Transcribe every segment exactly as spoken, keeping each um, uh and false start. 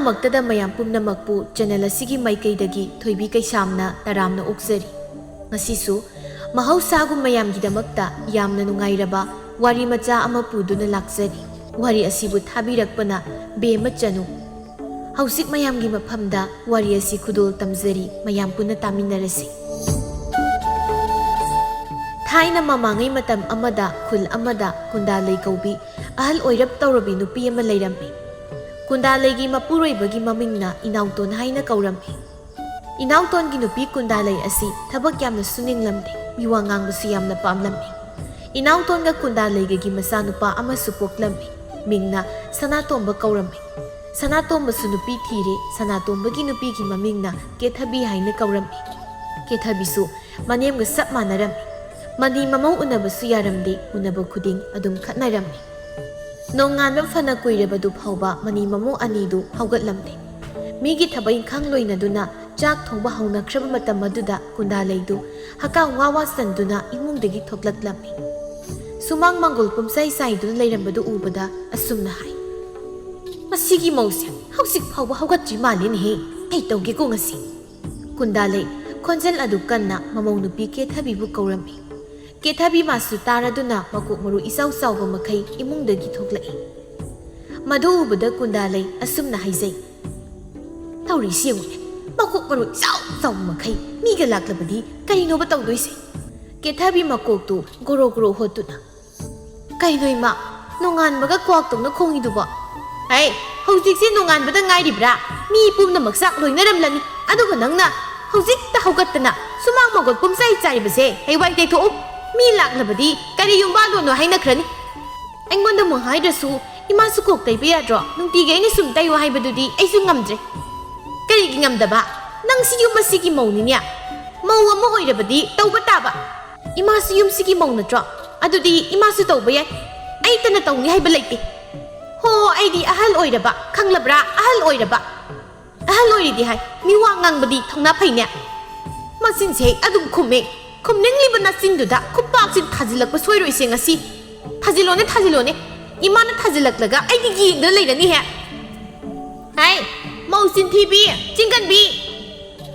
ꯃꯛꯇꯗ ꯃꯌꯥꯝ ꯄꯨꯝꯅꯃꯛꯄꯨ ꯆꯦꯅꯦꯜ ꯑꯁꯤꯒꯤ ꯃꯥꯏꯀꯩꯗꯒꯤ ꯊꯣꯏꯕꯤ ꯀꯩꯁꯥꯝꯅ ꯇꯔꯥꯝꯅ ꯑꯣꯛꯆꯔꯤ꯫ ꯉꯁꯤꯁꯨ ꯃꯍꯧꯁꯥꯒꯨꯝ ꯃꯌꯥꯝꯒꯤꯗꯃꯛꯇ ꯌꯥꯝꯅ ꯅꯨꯡꯉꯥꯏꯔꯕ ꯋꯥꯔꯤ ꯃꯆꯥ ꯑꯃ ꯄꯨꯗꯨꯅ ꯂꯥꯛꯆꯔꯤ꯫ ꯋꯥꯔꯤ ꯑꯁꯤꯕꯨ ꯊꯥꯕꯤꯔꯛꯄꯅ ꯕꯦꯝꯃ ꯆꯅꯨ꯫ ꯍꯧꯖꯤꯛ ꯃꯌꯥꯝꯒꯤ ꯃꯐꯝꯗ ꯋꯥꯔꯤ ꯑꯁꯤ ꯈꯨꯗꯣꯜ ꯇꯝꯖꯔꯤ, ꯃꯌꯥꯝ ꯄꯨꯟꯅ ꯇꯥꯃꯤꯟꯅꯔꯁꯤ꯫ ꯊꯥꯏꯅ ꯃꯃꯥꯡꯉꯩ ꯃꯇꯝ ꯑꯃꯗ ꯈꯨꯜ ꯑꯃꯗ ꯀꯨꯟꯗꯥꯂꯩ ꯀꯧꯕꯤ ꯑꯍꯜ ꯑꯣꯏꯔꯞ ꯇꯧꯔꯕꯤ ꯅꯨꯄꯤ ꯑꯃ ꯂꯩꯔꯝꯃꯤ꯫ ꯀꯨꯟꯗꯥꯂꯩꯒꯤ ꯃꯄꯨꯔꯣꯏꯕꯒꯤ ꯃꯃꯤꯡꯅ ꯏꯅꯥꯎꯇꯣꯟ ꯍꯥꯏꯅ ꯀꯧꯔꯝꯃꯤ꯫ ꯏꯅꯥꯎꯇꯣꯟꯒꯤ ꯅꯨꯄꯤ ꯀꯨꯟꯗꯥꯂꯩ ꯑꯁꯤ ꯊꯕꯛ ꯌꯥꯝꯅ ꯁꯨꯅꯤꯡꯂꯝꯃꯤ, ꯃꯤꯋꯥ ꯉꯥꯡꯕꯁꯨ ꯌꯥꯝꯅ ꯄꯥꯝꯂꯝꯃꯤ꯫ ꯏꯅꯥꯎꯇꯣꯟꯒ ꯀꯨꯟꯗꯥꯂꯩꯒꯒꯤ ꯃꯆꯥꯅꯨꯄꯥ ꯑꯃꯁꯨ ꯄꯣꯛꯂꯝꯃꯤ꯫ ꯃꯤꯡꯅ ꯁꯅꯥꯇꯣꯝꯕ ꯀꯧꯔꯝꯃꯤ꯫ ꯁꯅꯥꯇꯣꯝꯕꯁꯨ ꯅꯨꯄꯤ ꯊꯤꯔꯦ꯫ ꯁꯅꯥꯇꯣꯝꯕꯒꯤ ꯅꯨꯄꯤꯒꯤ ꯃꯃꯤꯡꯅ ꯀꯦꯊꯕꯤ ꯍꯥꯏꯅ ꯀꯧꯔꯝꯃꯤ꯫ ꯀꯦꯊꯕꯤꯁꯨ ꯃꯅꯦꯝꯒ ꯆꯞ ꯃꯥꯟꯅꯔꯝꯃꯤ꯫ ꯃꯅꯤ ꯃꯃꯧ ꯎꯅꯕꯁꯨ ꯌꯥꯔꯝꯗꯦ, ꯎꯅꯕ ꯈꯨꯗꯤꯡ ꯑꯗꯨꯝ ꯈꯠꯅꯔꯝꯃꯤ꯫ ꯅꯣꯡꯉꯥꯟꯕ ꯐꯅ ꯀꯨꯏꯔꯕꯗꯨ ꯐꯥꯎꯕ ꯃꯅꯤ ꯃꯃꯧ ꯑꯅꯤꯗꯨ ꯍꯧꯒꯠꯂꯝꯗꯦ꯫ ꯃꯤꯒꯤ ꯊꯕꯛ ꯏꯪꯈꯥꯡ ꯂꯣꯏꯅꯗꯨꯅ ꯆꯥꯛ ꯊꯣꯡꯕ ꯍꯧꯅꯈ꯭ꯔꯕ ꯃꯇꯝ ꯑꯗꯨꯗ ꯀꯨꯟꯗꯥꯂꯩꯗꯨ ꯍꯀꯥ ꯋꯥ ꯋꯥ ꯆꯟꯗꯨꯅ ꯏꯃꯨꯡꯗꯒꯤ ꯊꯣꯛꯂꯛꯂꯝꯃꯤ꯫ ꯁꯨꯃꯥꯡ ꯃꯪꯒꯣꯜ ꯄꯨꯝꯆꯥꯏ ꯆꯥꯏꯗꯨꯅ ꯂꯩꯔꯝꯕꯗꯨ ꯎꯕꯗ ꯑꯁꯨꯝꯅ ꯍꯥꯏ, "ꯃꯁꯤꯒꯤ ꯃꯧꯁꯦ ꯍꯧꯖꯤꯛ ꯐꯥꯎꯕ ꯍꯧꯒꯠꯇ꯭ꯔꯤ ꯃꯥꯜꯂꯦꯅꯦꯍꯦ, ꯑꯩ ꯇꯧꯒꯦꯀꯣ ꯉꯁꯤ"꯫ ꯀꯨꯟꯗꯥꯂꯩ ꯈꯣꯟꯖꯦꯜ ꯑꯗꯨ ꯀꯟꯅ ꯃꯃꯧ ꯅꯨꯄꯤ ꯀꯦꯊꯕꯤꯕꯨ ꯀꯧꯔꯝꯃꯤ꯫ ꯀꯦꯊꯕꯤ ꯃꯥꯁꯨ ꯇꯥꯔꯗꯨꯅ ꯃꯀꯣꯛ ꯃꯔꯨ ꯏꯆꯥꯎ ꯆꯥꯎꯕ ꯃꯈꯩ ꯏꯃꯨꯡꯗꯒꯤ ꯊꯣꯛꯂꯛꯏ꯫ ꯃꯗꯨ ꯎꯕꯗ ꯀꯨꯟꯗꯥꯂꯩ ꯑꯁꯨꯝꯅ ꯍꯥꯏꯖꯩ, "ꯇꯧꯔꯤꯁꯤ ꯌꯦꯡꯉꯨꯅꯦ, ꯃꯀꯣꯛ ꯃꯔꯨ ꯏꯆꯥꯎ ꯆꯥꯎꯕ ꯃꯈꯩ ꯃꯤꯒ ꯂꯥꯛꯂꯕꯗꯤ ꯀꯔꯤꯅꯣꯕ ꯇꯧꯗꯣꯏꯁꯦ?" ꯀꯦꯊꯕꯤ ꯃꯀꯣꯛꯇꯨ ꯒꯣꯔꯣ ꯒꯣꯔꯣ ꯍꯣꯠꯇꯨꯅ, "ꯀꯩꯅꯣ ꯏꯃꯥ, ꯅꯣꯡꯉꯥꯟꯕꯒ ꯀ꯭ꯋꯥꯛꯇꯧꯅ ꯈꯣꯡꯉꯤꯗꯨꯕꯣ?" "ꯍꯩ, ꯍꯧꯖꯤꯛꯁꯦ ꯅꯣꯡꯉꯥꯟꯕꯗ ꯉꯥꯏꯔꯤꯕ꯭ꯔꯥ? ꯃꯤ ꯄꯨꯝꯅꯃꯛ ꯆꯥꯛ ꯂꯣꯏꯅꯔꯝꯂꯅꯤ, ꯑꯗꯨꯒ ꯅꯪꯅ ꯍꯧꯖꯤꯛꯇ ꯍꯧꯒꯠꯇꯅ ꯁꯨꯃꯥꯡ ꯃꯪꯒꯣꯜ ꯄꯨꯝꯆꯥꯏ ꯆꯥꯏꯔꯤꯕꯁꯦ ꯍꯩꯋꯥꯏ ꯇꯩꯊꯣꯛꯎ꯫ ꯃꯤ ꯂꯥꯛꯂꯕꯗꯤ ꯀꯔꯤ ꯌꯨꯝꯕꯥꯜꯂꯣꯅꯣ ꯍꯥꯏꯅꯈ꯭ꯔꯅꯤ꯫ ꯑꯩꯉꯣꯟꯗ ꯑꯃꯨꯛ ꯍꯥꯏꯗ꯭ꯔꯁꯨ ꯏꯃꯥꯁꯨ ꯀꯣꯛ ꯇꯩꯕ ꯌꯥꯗ꯭ꯔꯣ? ꯅꯨꯡꯇꯤꯒꯤ ꯑꯩꯅ ꯁꯨꯝ ꯇꯩꯌꯨ ꯍꯥꯏꯕꯗꯨꯗꯤ ꯑꯩꯁꯨ ꯉꯝꯗ꯭ꯔꯦ"꯫ "ꯀꯔꯤꯒꯤ ꯉꯝꯗꯕ? ꯅꯪꯁꯤ ꯌꯨꯝ ꯑꯁꯤꯒꯤ ꯃꯧꯅꯤꯅꯦ꯫ ꯃꯧ ꯑꯃ ꯑꯣꯏꯔꯕꯗꯤ ꯇꯧꯕ ꯇꯥꯕ꯫ ꯏꯃꯥꯁꯨ ꯌꯨꯝꯁꯤꯒꯤ ꯃꯧ ꯅꯠꯇ꯭ꯔꯣ? ꯑꯗꯨꯗꯤ ꯏꯃꯥꯁꯨ ꯇꯧꯕ ꯌꯥꯏ꯫ ꯑꯩꯇꯅ ꯇꯧꯅꯤ ꯍꯥꯏꯕ ꯂꯩꯇꯦ"꯫ "ꯍꯣ, ꯑꯩꯗꯤ ꯑꯍꯜ ꯑꯣꯏꯔꯕ, ꯈꯪꯂꯕ꯭ꯔꯥ? ꯑꯍꯜ ꯑꯣꯏꯔꯕ꯫ ꯑꯍꯜ ꯑꯣꯏꯔꯤꯗꯤ ꯍꯥꯏ, ꯃꯤ ꯋꯥ ꯉꯥꯡꯕꯗꯤ ꯊꯧꯅꯥ ꯐꯩꯅꯦ"꯫ ꯃꯆꯤꯟꯁꯦ ꯑꯗꯨꯝ ꯈꯨꯝꯃꯦ꯫ ꯈꯨꯝꯅꯤꯡꯂꯤꯕ ꯅꯆꯤꯟꯗꯨꯗ ꯈꯨꯄꯥꯛꯁꯤ ꯊꯥꯖꯤꯜꯂꯛꯄ ꯁꯣꯏꯔꯣꯏꯁꯦ ꯉꯁꯤ꯫ ꯊꯥꯖꯤꯜꯂꯣꯅꯦ, ꯊꯥꯖꯤꯜꯂꯣꯅꯦ꯫ ꯏꯃꯥꯅ ꯊꯥꯖꯤꯜꯂꯛꯂꯒ ꯑꯩꯗꯤ ꯌꯦꯡꯗꯅ ꯂꯩꯔꯅꯤꯍꯦ꯫ ꯍꯥꯏ, ꯃꯧ ꯆꯤꯟꯊꯤꯕꯤ, ꯆꯤꯡꯒꯟꯕꯤ꯫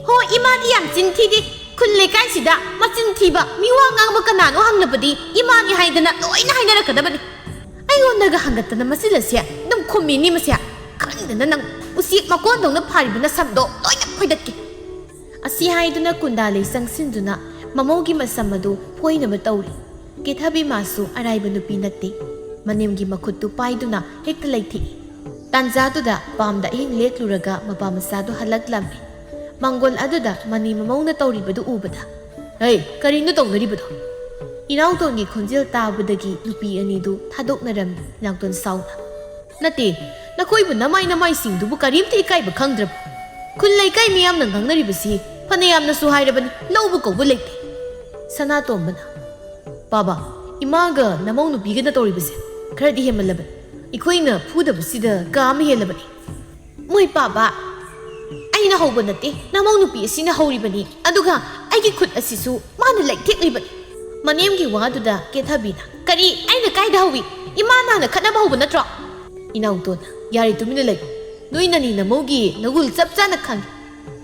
ꯍꯣ, ꯏꯃꯥꯗꯤ ꯌꯥꯝ ꯆꯤꯟꯊꯤꯗꯦ꯫ ꯈꯨꯜ ꯂꯩꯀꯥꯏꯁꯤꯗ ꯃꯆꯤꯟ ꯊꯤꯕ, ꯃꯤꯋꯥ ꯉꯥꯡꯕ ꯀꯅꯥꯅꯣ ꯍꯪꯂꯕꯗꯤ ꯏꯃꯥꯅꯤ ꯍꯥꯏꯗꯅ ꯂꯣꯏꯅ ꯍꯥꯏꯅꯔꯛꯀꯗꯕꯅꯤ꯫ ꯑꯩꯉꯣꯟꯗꯒ ꯍꯪꯒꯠꯇꯅ ꯃꯆꯤꯜ ꯑꯁꯦ ꯑꯗꯨꯝ ꯈꯨꯝꯃꯤꯅꯤ ꯃꯁꯦ꯫ ꯈꯪꯗꯅ ꯅꯪ ꯎꯆꯦꯛ ꯃꯀꯣꯟꯗꯧꯅ ꯐꯥꯔꯤꯕ ꯅꯁꯝꯗꯣ ꯂꯣꯏꯅ ꯐꯣꯏꯗꯠꯀꯦ꯫ ꯑꯁꯤ ꯍꯥꯏꯗꯨꯅ ꯀꯨꯟꯗꯥꯂꯩ ꯆꯪꯁꯤꯟꯗꯨꯅ ꯃꯃꯧꯒꯤ ꯃꯁꯝ ꯑꯗꯨ ꯐꯣꯏꯅꯕ ꯇꯧꯔꯤ꯫ ꯀꯦꯊꯕꯤꯃꯥꯁꯨ ꯑꯔꯥꯏꯕ ꯅꯨꯄꯤ ꯅꯠꯇꯦ꯫ ꯃꯅꯦꯝꯒꯤ ꯃꯈꯨꯠꯇꯨ ꯄꯥꯏꯗꯨꯅ ꯍꯦꯛꯇ ꯂꯩꯊꯦꯛꯏ꯫ ꯇꯥꯟꯖꯥꯗꯨꯗ ꯄꯥꯝꯗ ꯑꯍꯤꯡ ꯂꯦꯛꯂꯨꯔꯒ ꯃꯄꯥ ꯃꯆꯥꯗꯨ ꯍꯜꯂꯛꯂꯝꯃꯤ꯫ ꯃꯪꯒꯣꯜ ꯑꯗꯨꯗ ꯃꯅꯤ ꯃꯃꯧꯅ ꯇꯧꯔꯤꯕꯗꯨ ꯎꯕꯗ, "ꯍꯩ, ꯀꯔꯤꯅꯣ ꯇꯧꯅꯔꯤꯕꯗꯣ?" ꯏꯅꯥꯎꯇꯣꯟꯒꯤ ꯈꯣꯟꯖꯦꯜ ꯇꯥꯕꯗꯒꯤ ꯅꯨꯄꯤ ꯑꯅꯤꯗꯨ ꯊꯥꯗꯣꯛꯅꯔꯝꯃꯤ꯫ ꯏꯅꯥꯎꯇꯣꯟ ꯁꯥꯎꯅ, "ꯅꯠꯇꯦ, ꯅꯈꯣꯏꯕꯨ ꯅꯃꯥꯏ ꯅꯃꯥꯏꯁꯤꯡꯗꯨꯕꯨ ꯀꯔꯤꯝꯇ ꯏꯀꯥꯏꯕ ꯈꯪꯗ꯭ꯔꯕ? ꯈꯨꯜ ꯂꯩꯀꯥꯏ ꯃꯤꯌꯥꯝꯅ ꯉꯥꯡꯅꯔꯤꯕꯁꯤ ꯐꯅꯌꯥꯝꯅꯁꯨ ꯍꯥꯏꯔꯕꯅꯤ, ꯂꯧꯕ ꯀꯧꯕ ꯂꯩꯇꯦ꯫" ꯁꯅꯥꯇꯣꯝꯕꯅ, "ꯄꯥꯕ, ꯏꯃꯥꯒ ꯅꯃꯧ ꯅꯨꯄꯤꯒꯅ ꯇꯧꯔꯤꯕꯁꯦ ꯈꯔꯗꯤ ꯍꯦꯟꯃꯜꯂꯕꯅꯤ꯫ ꯑꯩꯈꯣꯏꯅ ꯐꯨꯗꯕꯁꯤꯗ ꯀꯥ ꯑꯃ ꯍꯦꯜꯂꯕꯅꯤ꯫" "ꯃꯣꯏ ꯄꯥꯕ, ꯑꯩꯅ ꯍꯧꯕ ꯅꯠꯇꯦ, ꯅꯃꯧ ꯅꯨꯄꯤ ꯑꯁꯤꯅ ꯍꯧꯔꯤꯕꯅꯤ꯫ ꯑꯗꯨꯒ ꯑꯩꯒꯤ ꯈꯨꯠ ꯑꯁꯤꯁꯨ ꯃꯥꯅ ꯂꯩꯊꯦꯛꯂꯤꯕꯅꯤ꯫" ꯃꯅꯦꯝꯒꯤ ꯋꯥꯗꯨꯗ ꯀꯦꯊꯕꯤꯅ, "ꯀꯔꯤ? ꯑꯩꯅ ꯀꯥꯏꯗ ꯍꯧꯏ? ꯏꯃꯥ ꯅꯍꯥꯟꯅ ꯈꯠꯅꯕ ꯍꯧꯕ ꯅꯠꯇ꯭ꯔꯣ?" ꯏꯅꯥꯎꯇꯣꯟꯅ, "ꯌꯥꯔꯦ, ꯇꯨꯃꯤꯟꯅ ꯂꯩꯌꯨ꯫ ꯅꯣꯏ ꯅꯅꯤ ꯅꯃꯧꯒꯤ ꯅꯒꯨꯜ ꯆꯞ ꯆꯥꯅ ꯈꯪꯉꯤ꯫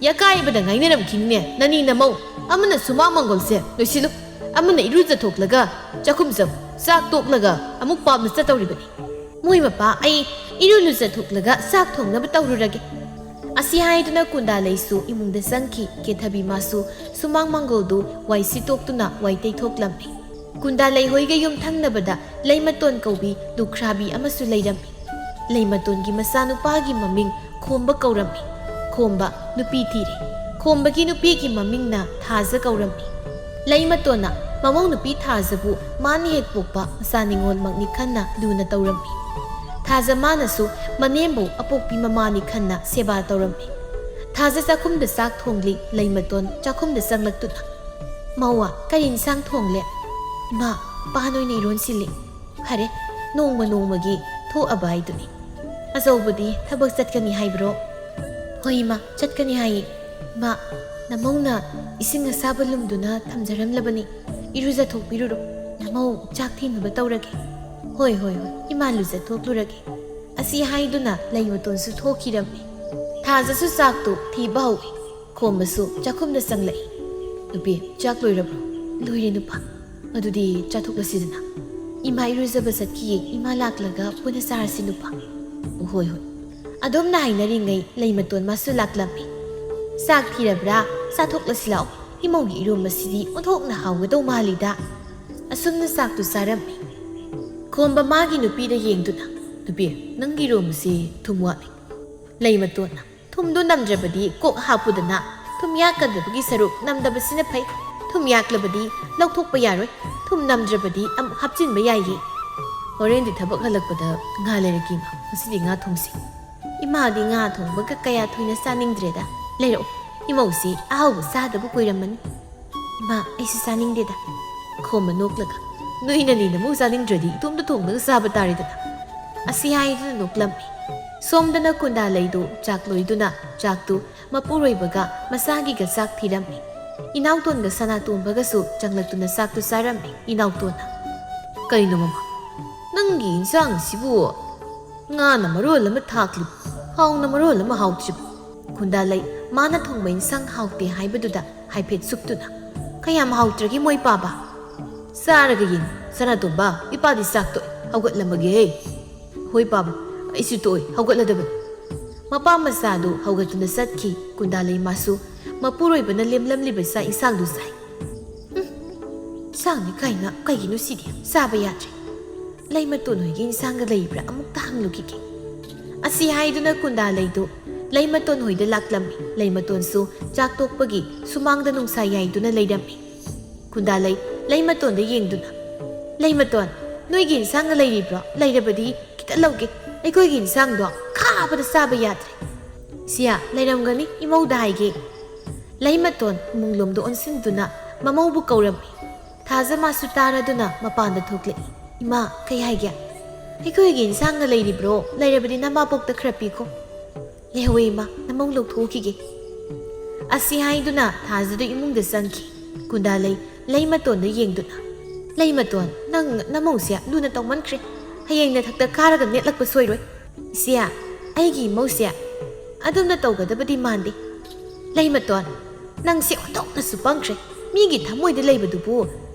ꯌꯥꯀꯥꯏꯕꯗ ꯉꯥꯏꯅꯔꯝꯈꯤꯅꯤꯅꯦ, ꯅꯅꯤ ꯅꯃꯧ꯫ ꯑꯃꯅ ꯁꯨꯃꯥꯡ ꯃꯪꯒꯣꯜꯁꯦ ꯂꯣꯏꯁꯤꯜꯂꯨ, ꯑꯃꯅ ꯏꯔꯨꯖꯊꯣꯛꯂꯒ ꯆꯥꯛꯈꯨꯝ ꯆꯪꯉꯨ, ꯆꯥꯛ ꯇꯣꯛꯂꯒ ꯑꯃꯨꯛ ꯄꯥꯝꯅ ꯆꯠꯇꯧꯔꯤꯕꯅꯤ꯫ ꯃꯣꯏ ꯃꯄꯥ, ꯑꯩ ꯏꯔꯨ ꯂꯨꯖꯊꯣꯛꯂꯒ ꯆꯥꯛ ꯊꯣꯡꯅꯕ ꯇꯧꯔꯨꯔꯒꯦ꯫" ꯑꯁꯤ ꯍꯥꯏꯗꯨꯅ ꯀꯨꯟꯗꯥꯂꯩꯁꯨ ꯏꯃꯨꯡꯗ ꯆꯪꯈꯤ꯫ ꯀꯦꯊꯕꯤ ꯃꯥꯁꯨ ꯁꯨꯃꯥꯡ ꯃꯪꯒꯣꯜꯗꯨ ꯋꯥꯏ ꯁꯤꯠꯇꯣꯛꯇꯨꯅ ꯋꯥꯏ ꯇꯩꯊꯣꯛꯂꯝꯃꯤ꯫ ꯀꯨꯟꯗꯥꯂꯩ ꯍꯣꯏꯒ ꯌꯨꯝ ꯊꯪꯅꯕꯗ ꯂꯩꯃꯇꯣꯟ ꯀꯧꯕꯤ ꯂꯨꯈ꯭ꯔꯥꯕꯤ ꯑꯃꯁꯨ ꯂꯩꯔꯝꯃꯤ꯫ ꯂꯩꯃꯇꯣꯟꯒꯤ ꯃꯆꯥꯅꯨꯄꯥꯒꯤ ꯃꯃꯤꯡ ꯈꯣꯝꯕ ꯀꯧꯔꯝꯃꯤ꯫ ꯈꯣꯝꯕ ꯅꯨꯄꯤ ꯊꯤꯔꯦ꯫ ꯈꯣꯝꯕꯒꯤ ꯅꯨꯄꯤꯒꯤ ꯃꯃꯤꯡꯅ ꯊꯥꯖ ꯀꯧꯔꯝꯃꯤ꯫ ꯂꯩꯃꯇꯣꯟꯅ ꯃꯃꯧ ꯅꯨꯄꯤ ꯊꯥꯖꯕꯨ ꯃꯥꯅ ꯍꯦꯛ ꯄꯣꯛꯄ ꯃꯆꯥ ꯅꯤꯉꯣꯜꯃꯛꯅꯤ ꯈꯟꯅ ꯂꯨꯅ ꯇꯧꯔꯝꯃꯤ꯫ ꯊꯥꯖ ꯃꯥꯅꯁꯨ ꯃꯅꯦꯝꯕꯨ ꯑꯄꯣꯛꯄꯤ ꯃꯃꯥꯅꯤ ꯈꯟꯅ ꯁꯦꯕꯥ ꯇꯧꯔꯝꯃꯤ꯫ ꯊꯥꯖ ꯆꯥꯛꯈꯨꯝꯗ ꯆꯥꯛ ꯊꯣꯡꯂꯤ꯫ ꯂꯩꯃꯇꯣꯟ ꯆꯥꯛꯈꯨꯝꯗ ꯆꯪꯂꯛꯇꯨꯅ, "ꯃꯧꯋꯥ, ꯀꯔꯤ ꯏꯟꯁꯥꯡ ꯊꯣꯡꯂꯦ?" "ꯏꯃꯥ, ꯄꯥꯟ ꯑꯣꯏꯅ ꯏꯔꯣꯟꯁꯤꯜꯂꯤ꯫" "ꯐꯔꯦ, ꯅꯣꯡꯃ ꯅꯣꯡꯃꯒꯤ ꯊꯣꯛꯑꯕ ꯍꯥꯏꯗꯨꯅꯤ꯫ ꯑꯆꯧꯕꯗꯤ ꯊꯕꯛ ꯆꯠꯀꯅꯤ ꯍꯥꯏꯕ꯭ꯔꯣ?" "ꯍꯣꯏ ꯏꯃꯥ, ꯆꯠꯀꯅꯤ ꯍꯥꯏꯌꯦ꯫ ꯏꯃꯥ, ꯅꯃꯧꯅ ꯏꯁꯤꯡ ꯑꯁꯥꯕ ꯂꯨꯝꯗꯨꯅ ꯊꯝꯖꯔꯝꯂꯕꯅꯤ, ꯏꯔꯨꯖꯊꯣꯛꯄꯤꯔꯨꯔꯣ꯫ ꯅꯃꯧ ꯆꯥꯛ ꯊꯤꯅꯕ ꯇꯧꯔꯒꯦ꯫" "ꯍꯣꯏ, ꯍꯣꯏ, ꯍꯣꯏ, ꯏꯃꯥ ꯂꯨꯖꯊꯣꯛꯂꯨꯔꯒꯦ꯫" ꯁꯤ ꯍꯥꯏꯗꯨꯅ ꯂꯩꯃꯇꯣꯟꯁꯨ ꯊꯣꯛꯈꯤꯔꯝꯃꯤ꯫ ꯊꯥꯖꯁꯨ ꯆꯥꯛꯇꯨ ꯊꯤꯕ ꯍꯧꯏ꯫ ꯈꯣꯝꯕꯁꯨ ꯆꯥꯛꯈꯨꯝꯗ ꯆꯪꯂꯛꯏ꯫ "ꯅꯨꯄꯤ, ꯆꯥꯛ ꯂꯣꯏꯔꯕ꯭ꯔꯣ?" "ꯂꯣꯏꯔꯦ ꯅꯨꯄꯥ꯫" "ꯑꯗꯨꯗꯤ ꯆꯥꯊꯣꯛꯂꯁꯤꯗꯅ꯫" "ꯏꯃꯥ ꯏꯔꯨꯖꯕ ꯆꯠꯈꯤꯌꯦ, ꯏꯃꯥ ꯂꯥꯛꯂꯒ ꯄꯨꯟꯅ ꯆꯥꯔꯁꯤ ꯅꯨꯄꯥ꯫" "ꯍꯣꯏ ꯍꯣꯏ꯫" ꯑꯗꯨꯝꯅ ꯍꯥꯏꯅꯔꯤꯉꯩ ꯂꯩꯃꯇꯣꯟ ꯃꯥꯁꯨ ꯂꯥꯛꯂꯝꯃꯤ꯫ "ꯆꯥꯛ ꯊꯤꯔꯕ꯭ꯔꯥ? ꯆꯥꯊꯣꯛꯂꯁꯤ ꯂꯥꯛꯑꯣ꯫ ꯏꯃꯧꯒꯤ ꯏꯔꯣꯝꯕꯁꯤꯗꯤ ꯑꯣꯟꯊꯣꯛꯅ ꯍꯥꯎꯒꯗꯧ ꯃꯥꯜꯂꯤꯗ꯫" ꯑꯁꯨꯝꯅ ꯆꯥꯛꯇꯨ ꯆꯥꯔꯝꯃꯤ꯫ ꯈꯣꯝꯕ ꯃꯥꯒꯤ ꯅꯨꯄꯤꯗ ꯌꯦꯡꯗꯨꯅ, "ꯅꯨꯄꯤ, ꯅꯪꯒꯤ ꯏꯔꯣꯝꯕꯁꯤ ꯊꯨꯝ ꯋꯥꯠꯂꯤ꯫" ꯂꯩꯃꯇꯣꯟꯅ, "ꯊꯨꯝꯗꯨ ꯅꯝꯗ꯭ꯔꯕꯗꯤ ꯀꯣꯛ ꯍꯥꯞꯄꯨꯗꯅ꯫ ꯊꯨꯝ ꯌꯥꯛꯀꯗꯕꯒꯤ ꯁꯔꯨꯛ ꯅꯝꯗꯕꯁꯤꯅ ꯐꯩ꯫ ꯊꯨꯝ ꯌꯥꯛꯂꯕꯗꯤ ꯂꯧꯊꯣꯛꯄ ꯌꯥꯔꯣꯏ꯫ ꯊꯨꯝ ꯅꯝꯗ꯭ꯔꯕꯗꯤ ꯑꯃꯨꯛ ꯍꯥꯞꯆꯤꯟꯕ ꯌꯥꯏꯌꯦ꯫" "ꯍꯣꯔꯦꯟꯗꯤ ꯊꯕꯛ ꯍꯜꯂꯛꯄꯗ ꯉꯥ ꯂꯩꯔꯛꯀꯦ ꯏꯃꯥ꯫ ꯉꯁꯤꯗꯤ ꯉꯥ ꯊꯣꯡꯁꯤ꯫" "ꯏꯃꯥꯗꯤ ꯉꯥ ꯊꯣꯡꯕꯒ ꯀꯌꯥ ꯊꯣꯏꯅ ꯆꯥꯅꯤꯡꯗ꯭ꯔꯦꯗ꯫ ꯂꯩꯔꯛꯑꯣ, ꯏꯃꯧꯁꯤ ꯑꯍꯥꯎꯕ ꯆꯥꯗꯕ ꯀꯨꯏꯔꯝꯃꯅꯤ꯫" "ꯏꯃꯥ, ꯑꯩꯁꯨ ꯆꯥꯅꯤꯡꯗꯦꯗ꯫" ꯈꯣꯝꯕ ꯅꯣꯛꯂꯒ, "ꯅꯣꯏꯅꯅꯤ ꯅꯃꯧ ꯆꯥꯅꯤꯡꯗ꯭ꯔꯗꯤ ꯏꯇꯣꯝꯇ ꯊꯣꯡꯂꯒ ꯆꯥꯕ ꯇꯥꯔꯦꯗꯅ꯫" ꯑꯁꯤ ꯍꯥꯏꯗꯨꯅ ꯅꯣꯛꯂꯝꯃꯤ꯫ ꯁꯣꯝꯗꯅ ꯀꯨꯟꯗꯥ ꯂꯩꯗꯨ ꯆꯥꯛ ꯂꯣꯏꯗꯨꯅ ꯆꯥꯛꯇꯨ ꯃꯄꯨꯔꯣꯏꯕꯒ ꯃꯆꯥꯒꯤꯒ ꯆꯥꯛ ꯊꯤꯔꯝꯃꯤ꯫ ꯏꯅꯥꯎꯇꯣꯟꯒ ꯁꯅꯥꯇꯣꯝꯕꯒꯁꯨ ꯆꯪꯂꯛꯇꯨꯅ ꯆꯥꯛꯇꯨ ꯆꯥꯔꯝꯃꯤ꯫ ꯏꯅꯥꯎꯇꯣꯟꯅ, "ꯀꯩꯅꯣ ꯃꯃꯥ, ꯅꯪꯒꯤ ꯏꯟꯁꯥꯡꯁꯤꯕꯨ ꯉꯥꯅ ꯃꯔꯣꯜ ꯑꯃ ꯊꯥꯛꯂꯤꯕ, ꯍꯥꯎꯅ ꯃꯔꯣꯜ ꯑꯃ ꯍꯥꯎꯇ꯭ꯔꯤꯕ?" ꯀꯨꯟꯗꯥ ꯂꯩ, ꯃꯥꯅ ꯊꯣꯡꯕ ꯏꯟꯁꯥꯡ ꯍꯥꯎꯇꯦ ꯍꯥꯏꯕꯗꯨꯗ ꯍꯥꯏꯐꯦꯠ ꯁꯨꯛꯇꯨꯅ, "ꯀꯌꯥꯝ ꯍꯥꯎꯇ꯭ꯔꯒꯦ ꯃꯣꯏ ꯄꯥꯕ?" "ꯆꯥꯔꯒ ꯌꯦꯡꯉꯨ, ꯁꯅꯥꯇꯣꯝꯕ, ꯏꯄꯥꯗꯤ ꯆꯥꯛ ꯇꯣꯛꯑꯦ, ꯍꯧꯒꯠꯂꯝꯃꯒꯦꯍꯦ꯫" "ꯍꯣꯏ ꯄꯥꯕ, ꯑꯩꯁꯨ ꯇꯣꯛꯑꯦ, ꯍꯧꯒꯠꯂꯗꯕꯅꯤ꯫" ꯃꯄꯥ ꯃꯆꯥꯗꯨ ꯍꯧꯒꯠꯇꯨꯅ ꯆꯠꯈꯤ꯫ ꯀꯨꯟꯗꯥ ꯂꯩ ꯃꯥꯁꯨ ꯃꯄꯨꯔꯣꯏꯕꯅ ꯂꯦꯝꯂꯝꯂꯤꯕ ꯆꯥꯛ ꯏꯟꯁꯥꯡꯗꯨ ꯆꯥꯏ꯫ "ꯎꯝ, ꯆꯥꯛꯅꯤ ꯀꯥꯏꯅ ꯀꯩꯒꯤꯅꯣ ꯁꯤꯗꯤ? ꯆꯥꯕ ꯌꯥꯗ꯭ꯔꯦ꯫ ꯂꯩꯃꯇꯣꯟ ꯍꯣꯏꯒꯤ ꯏꯟꯁꯥꯡꯒ ꯂꯩꯕ꯭ꯔꯥ? ꯑꯃꯨꯛꯇ ꯍꯪꯂꯨꯈꯤꯒꯦ꯫" ꯑꯁꯤ ꯍꯥꯏꯗꯨꯅ ꯀꯨꯟꯗꯥ ꯂꯩꯗꯨ ꯂꯩꯃꯇꯣꯟ ꯍꯣꯏꯗ ꯂꯥꯛꯂꯝꯃꯤ꯫ ꯂꯩꯃꯇꯣꯟꯁꯨ ꯆꯥꯛ ꯇꯣꯛꯄꯒꯤ ꯁꯨꯃꯥꯡꯗ ꯅꯨꯡꯁꯥ ꯌꯥꯏꯗꯨꯅ ꯂꯩꯔꯝꯃꯤ꯫ ꯀꯨꯟꯗꯥ ꯂꯩ ꯂꯩꯃꯇꯣꯟꯗ ꯌꯦꯡꯗꯨꯅ, "ꯂꯩꯃꯇꯣꯟ, ꯅꯣꯏꯒꯤ ꯏꯟꯁꯥꯡꯒ ꯂꯩꯔꯤꯕ꯭ꯔꯣ? ꯂꯩꯔꯕꯗꯤ ꯈꯤꯇ ꯂꯧꯒꯦ꯫ ꯑꯩꯈꯣꯏꯒꯤ ꯏꯟꯁꯥꯡꯗꯣ ꯈꯥꯕꯗ ꯆꯥꯕ ꯌꯥꯗ꯭ꯔꯦ꯫" "ꯁꯤꯌꯥ, ꯂꯩꯔꯝꯒꯅꯤ, ꯏꯃꯧꯗ ꯍꯥꯏꯒꯦ꯫" ꯂꯩꯃꯇꯣꯟ ꯏꯃꯨꯡꯂꯣꯝꯗ ꯑꯣꯟꯁꯤꯟꯗꯨꯅ ꯃꯃꯧꯕꯨ ꯀꯧꯔꯝꯃꯤ꯫ ꯊꯥꯖ ꯃꯥꯁꯨ ꯇꯥꯔꯗꯨꯅ ꯃꯄꯥꯟꯗ ꯊꯣꯛꯂꯛꯏ꯫ "ꯏꯃꯥ, ꯀꯩ ꯍꯥꯏꯒꯦ?" "ꯑꯩꯈꯣꯏꯒꯤ ꯏꯟꯁꯥꯡꯒ ꯂꯩꯔꯤꯕ꯭ꯔꯣ? ꯂꯩꯔꯕꯗꯤ ꯅꯃꯥꯕꯣꯛꯇ ꯈꯔ ꯄꯤꯈꯣ꯫" "ꯂꯩꯍꯧꯋꯦ ꯏꯃꯥ, ꯅꯃꯧ ꯂꯧꯊꯣꯛꯈꯤꯒꯦ꯫" ꯑꯁꯤ ꯍꯥꯏꯗꯨꯅ ꯊꯥꯖꯗꯨ ꯏꯃꯨꯡꯗ ꯆꯪꯈꯤ꯫ ꯀꯨꯟꯗꯥ ꯂꯩ ꯂꯩꯃꯇꯣꯟꯗ ꯌꯦꯡꯗꯨꯅ, "ꯂꯩꯃꯇꯣꯟ, ꯅꯪ ꯅꯃꯧꯁꯦ ꯂꯨꯅ ꯇꯧꯃꯟꯈ꯭ꯔꯦ꯫ ꯍꯌꯦꯡ ꯅꯊꯛꯇ ꯀꯥꯔꯒ ꯅꯦꯠꯂꯛꯄ ꯁꯣꯏꯔꯣꯏ꯫ "ꯏꯆꯦ, ꯑꯩꯒꯤ ꯏꯃꯧꯁꯦ ꯑꯗꯨꯝꯅ ꯇꯧꯒꯗꯕꯗꯤ ꯃꯥꯟꯗꯦ꯫ ꯂꯩꯃꯇꯣꯟ, ꯅꯪꯁꯦ ꯑꯣꯟꯊꯣꯛꯅꯁꯨ ꯄꯪꯈ꯭ꯔꯦ꯫ ꯃꯤꯒꯤ ꯊꯃꯣꯏꯗ ꯂꯩꯕꯗꯨꯕꯨ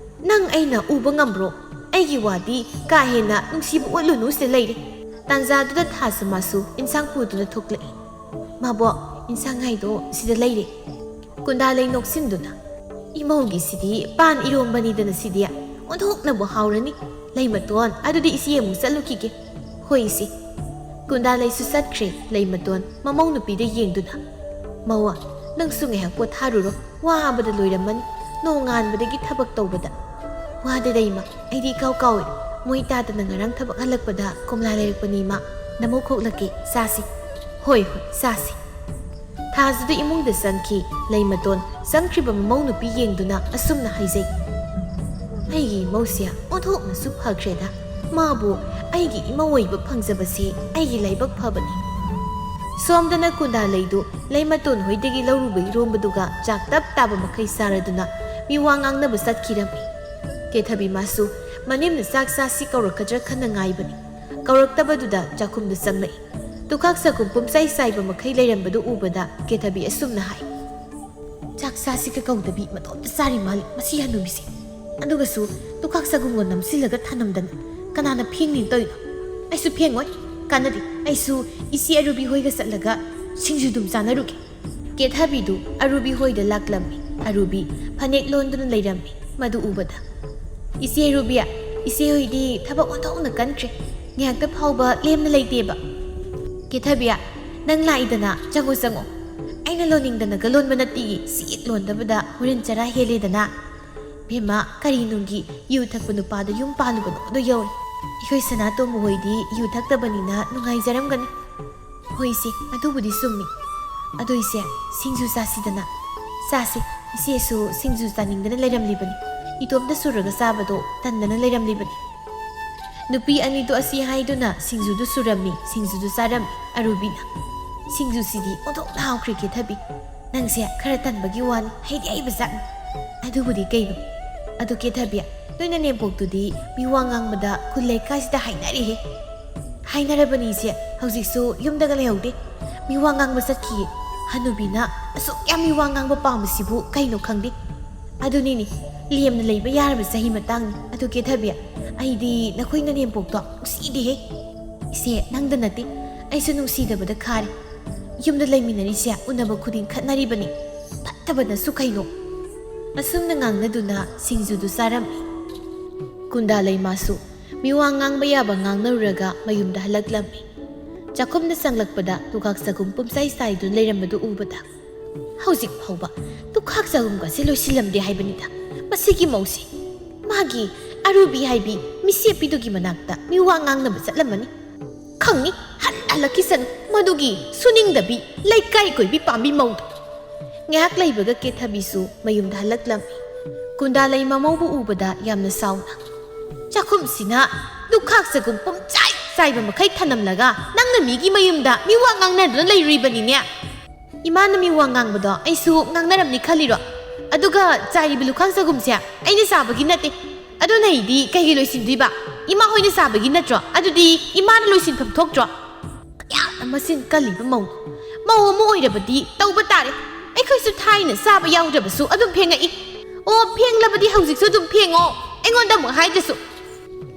ꯅꯪ ꯑꯩꯅ ꯎꯕ ꯉꯝꯕ꯭ꯔꯣ? ꯑꯩꯒꯤ ꯋꯥꯗꯤ ꯀꯥ ꯍꯦꯟꯅ ꯅꯨꯡꯁꯤꯕ ꯎꯠꯂꯨꯅꯨ ꯁꯤꯗ ꯂꯩꯔꯦ꯫" ꯇꯥꯟꯖꯥꯗꯨꯗ ꯊꯥꯁ ꯃꯥꯁꯨ ꯏꯟꯁꯥꯡ ꯄꯨꯗꯨꯅ ꯊꯣꯛꯂꯛꯏ꯫ "ꯃꯥꯕꯣꯛ, ꯏꯟꯁꯥꯡ ꯍꯥꯏꯗꯣ ꯁꯤꯗ ꯂꯩꯔꯦ꯫" ꯀꯨꯟꯗꯥꯂꯩ ꯅꯣꯛꯁꯤꯟꯗꯨꯅ, "ꯏꯃꯧꯒꯤꯁꯤꯗꯤ ꯄꯥꯟ ꯏꯔꯣꯝꯕꯅꯤꯗꯅ ꯁꯤꯗꯤ꯫ ꯑꯣꯟꯊꯣꯛꯅꯕꯨ ꯍꯥꯎꯔꯅꯤ꯫ ꯂꯩꯃꯇꯣꯟ, ꯑꯗꯨꯗꯤ ꯏꯆꯦ ꯑꯃꯨꯛ ꯆꯠꯂꯨꯈꯤꯒꯦ꯫" "ꯍꯣꯏ ꯏꯆꯦ꯫" ꯀꯨꯟꯗꯥꯂꯩꯁꯨ ꯆꯠꯈ꯭ꯔꯦ꯫ ꯂꯩꯃꯇꯣꯟ ꯃꯃꯧ ꯅꯨꯄꯤꯗ ꯌꯦꯡꯗꯨꯅ, "ꯃꯧ, ꯅꯪꯁꯨ ꯉꯥꯏꯍꯥꯛ ꯄꯣꯊꯥꯔꯨꯔꯣ꯫ ꯋꯥꯕꯗ ꯂꯣꯏꯔꯝꯃꯅꯤ ꯅꯣꯡꯉꯥꯟꯕꯗꯒꯤ ꯊꯕꯛ ꯇꯧꯕꯗ꯫" "ꯋꯥꯗꯦꯗ ꯏꯃꯥ, ꯑꯩꯗꯤ ꯏꯀꯥꯎ ꯀꯥꯎꯏ꯫ ꯃꯣꯏ ꯇꯥꯗꯅ ꯉꯔꯥꯡ ꯊꯕꯛ ꯍꯜꯂꯛꯄꯗ ꯀꯣꯝꯂꯥ ꯂꯩꯔꯛꯄꯅꯤ ꯏꯃꯥ꯫ ꯅꯃꯧ ꯈꯣꯛꯂꯛꯀꯦ, ꯆꯥꯁꯤ꯫" "ꯍꯣꯏ, ꯍꯣꯏ, ꯆꯥꯁꯤ꯫" ꯊꯥꯁꯤꯗ ꯏꯃꯨꯡꯗ ꯆꯪꯈꯤ꯫ ꯂꯩꯃꯇꯣꯟ ꯆꯪꯈ꯭ꯔꯤꯕ ꯃꯃꯧ ꯅꯨꯄꯤ ꯌꯦꯡꯗꯨꯅ ꯑꯁꯨꯝꯅ ꯍꯥꯏꯖꯩ, "ꯑꯩꯒꯤ ꯏꯃꯧꯁꯦ ꯑꯣꯟꯊꯣꯛꯅꯁꯨ ꯐꯈ꯭ꯔꯦꯗ꯫ ꯃꯥꯕꯨ ꯑꯩꯒꯤ ꯏꯃꯧ ꯑꯣꯏꯕ ꯐꯪꯖꯕꯁꯦ ꯑꯩꯒꯤ ꯂꯥꯏꯕꯛ ꯐꯕꯅꯤ꯫" ꯁꯣꯝꯗꯅ ꯀꯨꯟꯗꯥ ꯂꯩꯗꯨ ꯂꯩꯃꯇꯣꯟ ꯍꯣꯏꯗꯒꯤ ꯂꯧꯔꯨꯕ ꯏꯔꯣꯝꯕꯗꯨꯒ ꯆꯥꯛ ꯇꯞ ꯇꯥꯕ ꯃꯈꯩ ꯆꯥꯔꯗꯨꯅ ꯃꯤꯋꯥ ꯉꯥꯡꯅꯕ ꯆꯠꯈꯤꯔꯝꯃꯤ꯫ ꯀꯦꯊꯕꯤ ꯃꯥꯁꯨ ꯃꯅꯦꯝꯅ ꯆꯥꯛ ꯆꯥꯁꯤ ꯀꯧꯔꯛꯀꯗ꯭ꯔꯥ ꯈꯟꯅ ꯉꯥꯏꯕꯅꯤ꯫ ꯀꯧꯔꯛꯇꯕꯗꯨꯗ ꯆꯥꯛꯈꯨꯝꯗ ꯆꯪꯂꯛꯏ꯫ ꯇꯨꯈꯥꯛ ꯆꯥꯛꯈꯨꯝ ꯄꯨꯝꯆꯥꯏ ꯆꯥꯏꯕ ꯃꯈꯩ ꯂꯩꯔꯝꯕꯗꯨ ꯎꯕꯗ ꯀꯦꯊꯕꯤ ꯑꯁꯨꯝꯅ ꯍꯥꯏ, "ꯆꯥꯛ ꯆꯥꯁꯤꯒ ꯀꯧꯗꯕꯤ ꯃꯇꯣꯝꯇ ꯆꯥꯔꯤ ꯃꯥꯜꯂꯤ ꯃꯁꯤ ꯍꯅꯨꯕꯤꯁꯦ꯫ ꯑꯗꯨꯒꯁꯨ ꯇꯨꯈꯥꯛ ꯆꯥꯛꯈꯨꯝꯒ ꯅꯝꯁꯤꯜꯂꯒ ꯊꯅꯝꯗꯅ ꯀꯅꯥꯅ ꯐꯦꯡꯅꯤ ꯇꯧꯔꯤꯅꯣ? ꯑꯩꯁꯨ ꯐꯦꯡꯉꯣꯏ, ꯀꯥꯟꯅꯗꯦ꯫ ꯑꯩꯁꯨ ꯏꯆꯦ ꯑꯔꯨꯕꯤ ꯍꯣꯏꯒ ꯆꯠꯂꯒ ꯁꯤꯡꯖꯨꯗꯨꯝ ꯆꯥꯅꯔꯨꯒꯦ꯫" ꯀꯦꯊꯕꯤꯗꯨ ꯑꯔꯨꯕꯤ ꯍꯣꯏꯗ ꯂꯥꯛꯂꯝꯃꯤ꯫ ꯑꯔꯨꯕꯤ ꯐꯅꯦꯛ ꯂꯣꯟꯗꯨꯅ ꯂꯩꯔꯝꯃꯤ꯫ ꯃꯗꯨ ꯎꯕꯗ, "ꯏꯆꯦ ꯑꯔꯨꯕꯤ, ꯏꯆꯦ ꯍꯣꯏꯗꯤ ꯊꯕꯛ ꯑꯣꯟꯊꯣꯛꯅ ꯀꯟꯈ꯭ꯔꯦ꯫ ꯉꯥꯏꯍꯥꯛꯇ ꯐꯥꯎꯕ ꯂꯦꯝꯅ ꯂꯩꯇꯦꯕ꯫ ꯀꯦꯊꯕꯤ, ꯅꯪ ꯂꯥꯛꯏꯗꯅ, ꯆꯪꯉꯣ, ꯆꯪꯉꯣ꯫ ꯑꯩꯅ ꯂꯣꯟꯅꯤꯡꯗꯅꯒ ꯂꯣꯟꯕ ꯅꯠꯇꯦ, ꯁꯤ ꯍꯦꯛ ꯂꯣꯟꯗꯕꯗ ꯍꯣꯔꯦꯟ ꯆꯔꯥ ꯍꯦꯜꯂꯦꯗꯅ꯫ ꯕꯦꯝꯃ, ꯀꯔꯤ ꯅꯨꯡꯒꯤ ꯌꯨ ꯊꯛꯄ ꯅꯨꯄꯥꯗ ꯌꯨꯝ ꯄꯥꯜꯂꯨꯕꯅꯣ ꯑꯗꯨ ꯌꯧꯔꯦ꯫ ꯑꯩꯈꯣꯏ ꯁꯅꯥꯇꯣꯝꯕ ꯍꯣꯏꯗꯤ ꯌꯨ ꯊꯛꯇꯕꯅꯤꯅ ꯅꯨꯡꯉꯥꯏꯖꯔꯝꯒꯅꯤ꯫" "ꯍꯣꯏ ꯏꯆꯦ, ꯑꯗꯨꯕꯨꯗꯤ ꯆꯨꯝꯃꯤ꯫ ꯑꯗꯣ ꯏꯆꯦ, ꯁꯤꯡꯖꯨ ꯆꯥꯁꯤꯗꯅ꯫" "ꯆꯥꯁꯤ꯫ ꯏꯆꯦꯁꯨ ꯁꯤꯡꯖꯨ ꯆꯥꯅꯤꯡꯗꯅ ꯂꯩꯔꯝꯂꯤꯕꯅꯤ꯫ ꯏꯇꯣꯝꯇ ꯁꯨꯔꯒ ꯆꯥꯕꯗꯣ ꯇꯟꯗꯅ ꯂꯩꯔꯝꯂꯤꯕꯅꯤ꯫" ꯅꯨꯄꯤ ꯑꯅꯤꯗꯨ ꯑꯁꯤ ꯍꯥꯏꯗꯨꯅ ꯁꯤꯡꯖꯨꯗꯨ ꯁꯨꯔꯝꯃꯤ, ꯁꯤꯡꯖꯨꯗꯨ ꯆꯥꯔꯝꯃꯤ꯫ ꯑꯔꯨꯕꯤꯅ, "ꯁꯤꯡꯖꯨꯁꯤꯗꯤ ꯑꯣꯟꯊꯣꯛꯅ ꯍꯥꯎꯈ꯭ꯔꯦ ꯀꯦꯊꯕꯤ꯫ ꯅꯪꯁꯦ ꯈꯔ ꯇꯟꯕꯒꯤ ꯋꯥꯅꯤ, ꯍꯩꯗꯤ ꯍꯩꯕ ꯖꯥꯠꯅꯤ꯫" "ꯑꯗꯨꯕꯨꯗꯤ ꯀꯩꯅꯣ? ꯑꯗꯨ ꯀꯦꯊꯕꯤ, ꯅꯣꯏ ꯅꯅꯦꯝꯄꯣꯛꯇꯨꯗꯤ ꯃꯤ ꯋꯥ ꯉꯥꯡꯕꯗ ꯈꯨꯜ ꯂꯩꯀꯥꯏꯁꯤꯗ ꯍꯥꯏꯅꯔꯤꯍꯦ꯫" "ꯍꯥꯏꯅꯔꯕꯅꯤ ꯏꯆꯦ, ꯍꯧꯖꯤꯛꯁꯨ ꯌꯨꯝꯗꯒ ꯂꯩꯍꯧꯗꯦ꯫ ꯃꯤꯋꯥ ꯉꯥꯡꯕ ꯆꯠꯈꯤꯌꯦ꯫ ꯍꯅꯨꯕꯤꯅ ꯑꯁꯨꯛ ꯌꯥꯝ ꯃꯤꯋꯥ ꯉꯥꯡꯕ ꯄꯥꯝꯕꯁꯤꯕꯨ ꯀꯩꯅꯣ ꯈꯪꯗꯦ꯫ ꯑꯗꯨꯅꯤꯅꯦ, ꯂꯦꯝꯅ ꯂꯩꯕ ꯌꯥꯔꯕ ꯆꯍꯤ ꯃꯇꯥꯡꯅꯤ꯫ ꯑꯗꯨ ꯀꯦꯊꯕꯤ, ꯑꯩꯗꯤ ꯅꯈꯣꯏ ꯅꯅꯦꯝꯄꯣꯛꯇꯣ ꯅꯨꯡꯁꯤꯗꯦꯍꯦ꯫ ꯏꯆꯦ, ꯅꯪꯗ ꯅꯠꯇꯦ, ꯑꯩꯁꯨ ꯅꯨꯡꯁꯤꯗꯕꯗ ꯈꯥꯔꯦ꯫ ꯌꯨꯝꯗ ꯂꯩꯃꯤꯟꯅꯔꯤꯁꯦ ꯎꯅꯕ ꯈꯨꯗꯤꯡ ꯈꯠꯅꯔꯤꯕꯅꯤ꯫ ꯐꯠꯇꯕꯅꯁꯨ ꯀꯩꯅꯣ꯫ ꯑꯁꯨꯝꯅ ꯉꯥꯡꯅꯗꯨꯅ ꯁꯤꯡꯖꯨꯗꯨ ꯆꯥꯔꯝꯃꯤ꯫ ꯀꯨꯟꯗꯥ ꯂꯩꯃꯥꯁꯨ ꯃꯤꯋꯥ ꯉꯥꯡꯕ ꯌꯥꯕ ꯉꯥꯡꯅꯔꯨꯔꯒ ꯃꯌꯨꯝꯗ ꯍꯜꯂꯛꯂꯝꯃꯤ꯫ ꯆꯥꯛꯈꯨꯝꯗ ꯆꯪꯂꯛꯄꯗ ꯇꯨꯈꯥꯛ ꯆꯒꯨꯝ ꯄꯨꯝꯆꯥꯏ ꯆꯥꯏꯗꯨꯅ ꯂꯩꯔꯝꯕꯗꯨ ꯎꯕꯗ, "ꯍꯧꯖꯤꯛ ꯐꯥꯎꯕ ꯇꯨꯈꯥꯛ ꯆꯒꯨꯝꯒꯁꯦ ꯂꯣꯏꯁꯤꯜꯂꯝꯗꯦ ꯍꯥꯏꯕꯅꯤꯗ ꯃꯁꯤꯒꯤ ꯃꯧꯁꯦ꯫ ꯃꯥꯒꯤ ꯑꯔꯨꯕꯤ ꯍꯥꯏꯕꯤ ꯃꯤꯁꯦꯞꯄꯤꯗꯨꯒꯤ ꯃꯅꯥꯛꯇ ꯃꯤꯋꯥ ꯉꯥꯡꯅꯕ ꯆꯠꯂꯝꯃꯅꯤ꯫ ꯈꯪꯅꯤ, ꯍꯟ ꯍꯜꯂꯛꯈꯤꯁꯅꯨ ꯃꯗꯨꯒꯤ ꯁꯨꯅꯤꯡꯗꯕꯤ ꯂꯩꯀꯥꯏ ꯀꯣꯏꯕꯤ ꯄꯥꯝꯕꯤ ꯃꯧꯗꯣ꯫" ꯉꯥꯏꯍꯥꯛ ꯂꯩꯕꯒ ꯀꯦꯊꯕꯤꯁꯨ ꯃꯌꯨꯝꯗ ꯍꯜꯂꯛꯂꯝꯃꯤ꯫ ꯀꯨꯟꯗꯥ ꯂꯩꯃ ꯃꯧꯕꯨ ꯎꯕꯗ ꯌꯥꯝꯅ ꯁꯥꯎꯅ, "ꯆꯥꯛꯈꯨꯝꯁꯤꯅ ꯇꯨꯈꯥꯛ ꯆꯒꯨꯝ ꯄꯨꯝꯆꯥꯏ ꯆꯥꯏꯕ ꯃꯈꯩ ꯊꯅꯝꯂꯒ ꯅꯪꯅ ꯃꯤꯒꯤ ꯃꯌꯨꯝꯗ ꯃꯤꯋꯥ ꯉꯥꯡꯅꯗꯨꯅ ꯂꯩꯔꯨꯔꯤꯕꯅꯤꯅꯦ꯫ ꯏꯃꯥꯅ ꯃꯤꯋꯥ ꯉꯥꯡꯕꯗꯣ ꯑꯩꯁꯨ ꯉꯥꯡꯅꯔꯝꯅꯤ ꯈꯜꯂꯤꯔꯣ? ꯑꯗꯨꯒ ꯆꯥꯏꯔꯤꯕ ꯂꯨꯈꯥꯛ ꯆꯒꯨꯝꯁꯦ ꯑꯩꯅ ꯆꯥꯕꯒꯤ ꯅꯠꯇꯦ꯫ ꯑꯗꯨꯅ ꯑꯩꯗꯤ ꯀꯩꯒꯤ ꯂꯣꯏꯁꯤꯟꯗꯣꯏꯕ? ꯏꯃꯥ ꯍꯣꯏꯅ ꯆꯥꯕꯒꯤ ꯅꯠꯇ꯭ꯔꯣ? ꯑꯗꯨꯗꯤ ꯏꯃꯥꯅ ꯂꯣꯏꯁꯤꯟꯐꯝ ꯊꯣꯛꯇ꯭ꯔꯣ?" ꯌꯥꯝꯅ ꯃꯆꯤꯟ ꯀꯜꯂꯤꯕ ꯃꯧ꯫ ꯃꯧ ꯑꯃ ꯑꯣꯏꯔꯕꯗꯤ ꯇꯧꯕ ꯇꯥꯔꯦ꯫ ꯑꯩꯈꯣꯏꯁꯨ ꯊꯥꯏꯅ ꯆꯥꯕ ꯌꯥꯎꯗ꯭ꯔꯕꯁꯨ ꯑꯗꯨꯝ ꯐꯦꯡꯉꯛꯏ꯫ ꯑꯣ, ꯐꯦꯡꯂꯕꯗꯤ ꯍꯧꯖꯤꯛꯁꯨ ꯑꯗꯨꯝ ꯐꯦꯡꯉꯣ, ꯑꯩꯉꯣꯟꯗ ꯑꯃꯨꯛ ꯍꯥꯏꯗ꯭ꯔꯁꯨ꯫